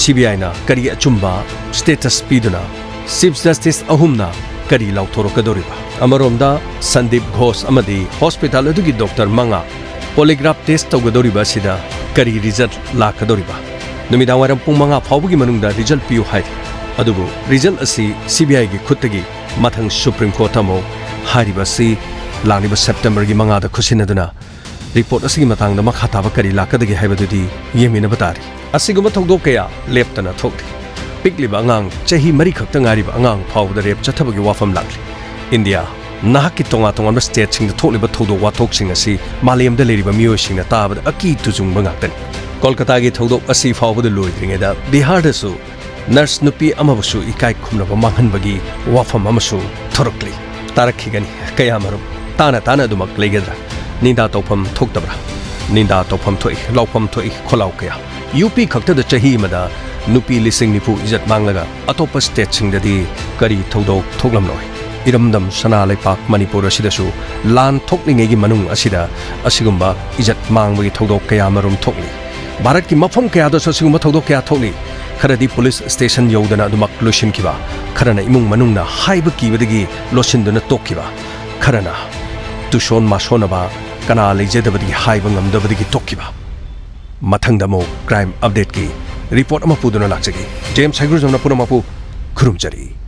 ꯁꯤ ꯕꯤ ꯑꯥꯏꯅ ꯀꯔꯤ ꯑꯆꯨꯝꯕ ꯁ꯭ꯇꯦꯇꯁ ꯄꯤꯗꯨꯅ ꯆꯤꯐ ꯖꯁꯇꯤꯁ ꯑꯍꯨꯝꯅ ꯀꯔꯤ ꯂꯥꯎꯊꯣꯔꯛꯀꯗꯧꯔꯤꯕ? ꯑꯃꯔꯣꯝꯗ ꯁꯟꯗꯤꯞ ꯘꯣꯁ ꯑꯃꯗꯤ ꯍꯣꯁꯄꯤꯇꯥꯜ ꯑꯗꯨꯒꯤ ꯗꯣꯛꯇꯔ ꯃꯉꯥ ꯄꯣꯂꯤꯒ꯭ꯔꯥꯐ ꯇꯦꯁ ꯇꯧꯒꯗꯧꯔꯤꯕ ꯑꯁꯤꯗ ꯀꯔꯤ ꯔꯤꯖꯜꯠ ꯂꯥꯛꯀꯗꯧꯔꯤꯕ? ꯅꯨꯃꯤꯗꯥꯡ ꯋꯥꯏꯔꯝ ꯄꯨꯡ ꯃꯉꯥ ꯐꯥꯎꯕꯒꯤ ꯃꯅꯨꯡꯗ ꯔꯤꯖꯜꯠ ꯄꯤꯌꯨ ꯍꯥꯏꯔꯤ꯫ ꯑꯗꯨꯕꯨ ꯔꯤꯖꯜꯠ ꯑꯁꯤ ꯁꯤ ꯕꯤ ꯑꯥꯏꯒꯤ ꯈꯨꯠꯇꯒꯤ ꯃꯊꯪ ꯁꯨꯄ꯭ꯔꯤꯝ ꯀꯣꯔꯠꯇ ꯑꯃꯨꯛ ꯍꯥꯏꯔꯤꯕ ꯑꯁꯤ ꯂꯥꯛꯂꯤꯕ ꯁꯦꯞꯇꯦꯝꯕꯔꯒꯤ ꯃꯉꯥꯗ ꯈꯨꯠꯁꯤꯟꯅꯗꯨꯅ ꯔꯤꯄꯣꯔꯠ ꯑꯁꯤꯒꯤ ꯃꯇꯥꯡꯗ ꯃꯈꯥ ꯇꯥꯕ ꯀꯔꯤ ꯂꯥꯛꯀꯗꯒꯦ ꯍꯥꯏꯕꯗꯨꯗꯤ ꯌꯦꯡꯃꯤꯟꯅꯕ ꯇꯥꯔꯤ꯫ ꯑꯁꯤꯒꯨꯝꯕ ꯊꯧꯗꯣꯛ ꯀꯌꯥ ꯂꯦꯞꯇꯅ ꯊꯣꯛꯂꯤ꯫ ꯄꯤꯛꯂꯤꯕ ꯑꯉꯥꯡ, ꯆꯍꯤ ꯃꯔꯤ ꯈꯛꯇ ꯉꯥꯏꯔꯤꯕ ꯑꯉꯥꯡ ꯐꯥꯎꯕꯗ ꯔꯦꯞ ꯆꯠꯊꯕꯒꯤ ꯋꯥꯐꯝ ꯂꯥꯛꯂꯤ꯫ ꯏꯟꯗꯤꯌꯥ, ꯅꯍꯥꯛꯀꯤ ꯇꯣꯉꯥꯟ ꯇꯣꯉꯥꯟꯕ ꯁ꯭ꯇꯦꯠꯁꯤꯡꯗ ꯊꯣꯛꯂꯤꯕ ꯊꯧꯗꯣꯛ ꯋꯥꯊꯣꯛꯁꯤꯡ ꯑꯁꯤ ꯃꯥꯂꯦꯝꯗ ꯂꯩꯔꯤꯕ ꯃꯤꯑꯣꯏꯁꯤꯡꯅ ꯇꯥꯕꯗ ꯑꯀꯤ ꯇꯨꯖꯨꯡꯕ ꯉꯥꯛꯇꯅꯤ꯫ ꯀꯣꯜꯀꯇꯥꯒꯤ ꯊꯧꯗꯣꯛ ꯑꯁꯤ ꯐꯥꯎꯕꯗ ꯂꯣꯏꯗ꯭ꯔꯤꯉꯩꯗ ꯕꯤꯍꯥꯔꯗꯁꯨ ꯅꯔꯁ ꯅꯨꯄꯤ ꯑꯃꯕꯨꯁꯨ ꯏꯀꯥꯏ ꯈꯨꯝꯅꯕ ꯃꯥꯡꯍꯟꯕꯒꯤ ꯋꯥꯐꯝ ꯑꯃꯁꯨ ꯊꯣꯔꯛꯂꯤ꯫ ꯇꯥꯔꯛꯈꯤꯒꯅꯤ ꯀꯌꯥꯃꯔꯨꯝ꯫ ꯇꯥꯅ ꯇꯥꯅ ꯑꯗꯨꯃꯛ ꯂꯩꯒꯗ꯭ꯔꯥ? ꯅꯤꯟꯗꯥ ꯇꯧꯐꯝ ꯊꯣꯛꯇꯕ꯭ꯔꯥ? ꯅꯤꯟꯗꯥ ꯇꯧꯐꯝ ꯊꯣꯛꯏ, ꯂꯥꯎꯐꯝ ꯊꯣꯛꯏ, ꯈꯣꯜꯂꯥꯎ ꯀꯌꯥ꯫ ꯌꯨ ꯄꯤ ꯈꯛꯇꯗ ꯆꯍꯤ ꯑꯃꯗ ꯅꯨꯄꯤ ꯂꯤꯁꯤꯡ ꯅꯤꯐꯨ ꯏꯖꯠ ꯃꯥꯡꯂꯒ ꯑꯇꯣꯞꯄ ꯁ꯭ꯇꯦꯠꯁꯤꯡꯗꯗꯤ ꯀꯔꯤ ꯊꯧꯗꯣꯛ ꯊꯣꯛꯂꯝꯂꯣꯏ? ꯏꯔꯝꯗꯝ ꯁꯅꯥ ꯂꯩꯄꯥꯛ ꯃꯅꯤꯄꯨꯔ ꯑꯁꯤꯗꯁꯨ ꯂꯥꯟ ꯊꯣꯛꯂꯤꯉꯩꯒꯤ ꯃꯅꯨꯡ ꯑꯁꯤꯗ ꯑꯁꯤꯒꯨꯝꯕ ꯏꯖꯠ ꯃꯥꯡꯕꯒꯤ ꯊꯧꯗꯣꯛ ꯀꯌꯥꯃꯔꯨꯝ ꯊꯣꯛꯂꯤ꯫ ꯚꯥꯔꯠꯀꯤ ꯃꯐꯝ ꯀꯌꯥꯗꯁꯨ ꯑꯁꯤꯒꯨꯝꯕ ꯊꯧꯗꯣꯛ ꯀꯌꯥ ꯊꯣꯛꯂꯤ꯫ ꯈꯔꯗꯤ ꯄꯨꯂꯤꯁ ꯁ꯭ꯇꯦꯁꯟ ꯌꯧꯗꯅ ꯑꯗꯨꯃꯛ ꯂꯣꯏꯁꯤꯟꯈꯤꯕ, ꯈꯔꯅ ꯏꯃꯨꯡ ꯃꯅꯨꯡꯅ ꯍꯥꯏꯕ ꯀꯤꯕꯗꯒꯤ ꯂꯣꯠꯁꯤꯟꯗꯨꯅ ꯇꯣꯛꯈꯤꯕ, ꯈꯔꯅ ꯇꯨꯁꯣꯟ ꯃꯥꯁꯣꯟꯅꯕ, ꯀꯅꯥ ꯂꯩꯖꯗꯕꯗꯒꯤ ꯍꯥꯏꯕ ꯉꯝꯗꯕꯗꯒꯤ ꯇꯣꯛꯈꯤꯕ꯫ ꯃꯊꯪꯗ ꯑꯃꯨꯛ ꯀ꯭ꯔꯥꯏꯝ ꯑꯞꯗꯦꯠꯀꯤ ꯔꯤꯄꯣꯔꯠ ꯑꯃ ꯄꯨꯗꯨꯅ ꯂꯥꯛꯆꯒꯦ꯫ ꯖꯦꯝꯁ ꯍꯩꯒ꯭ꯔꯨꯖꯝꯅ ꯄꯨꯝꯅꯃꯛꯄꯨ ꯈꯨꯔꯨꯝꯖꯔꯤ꯫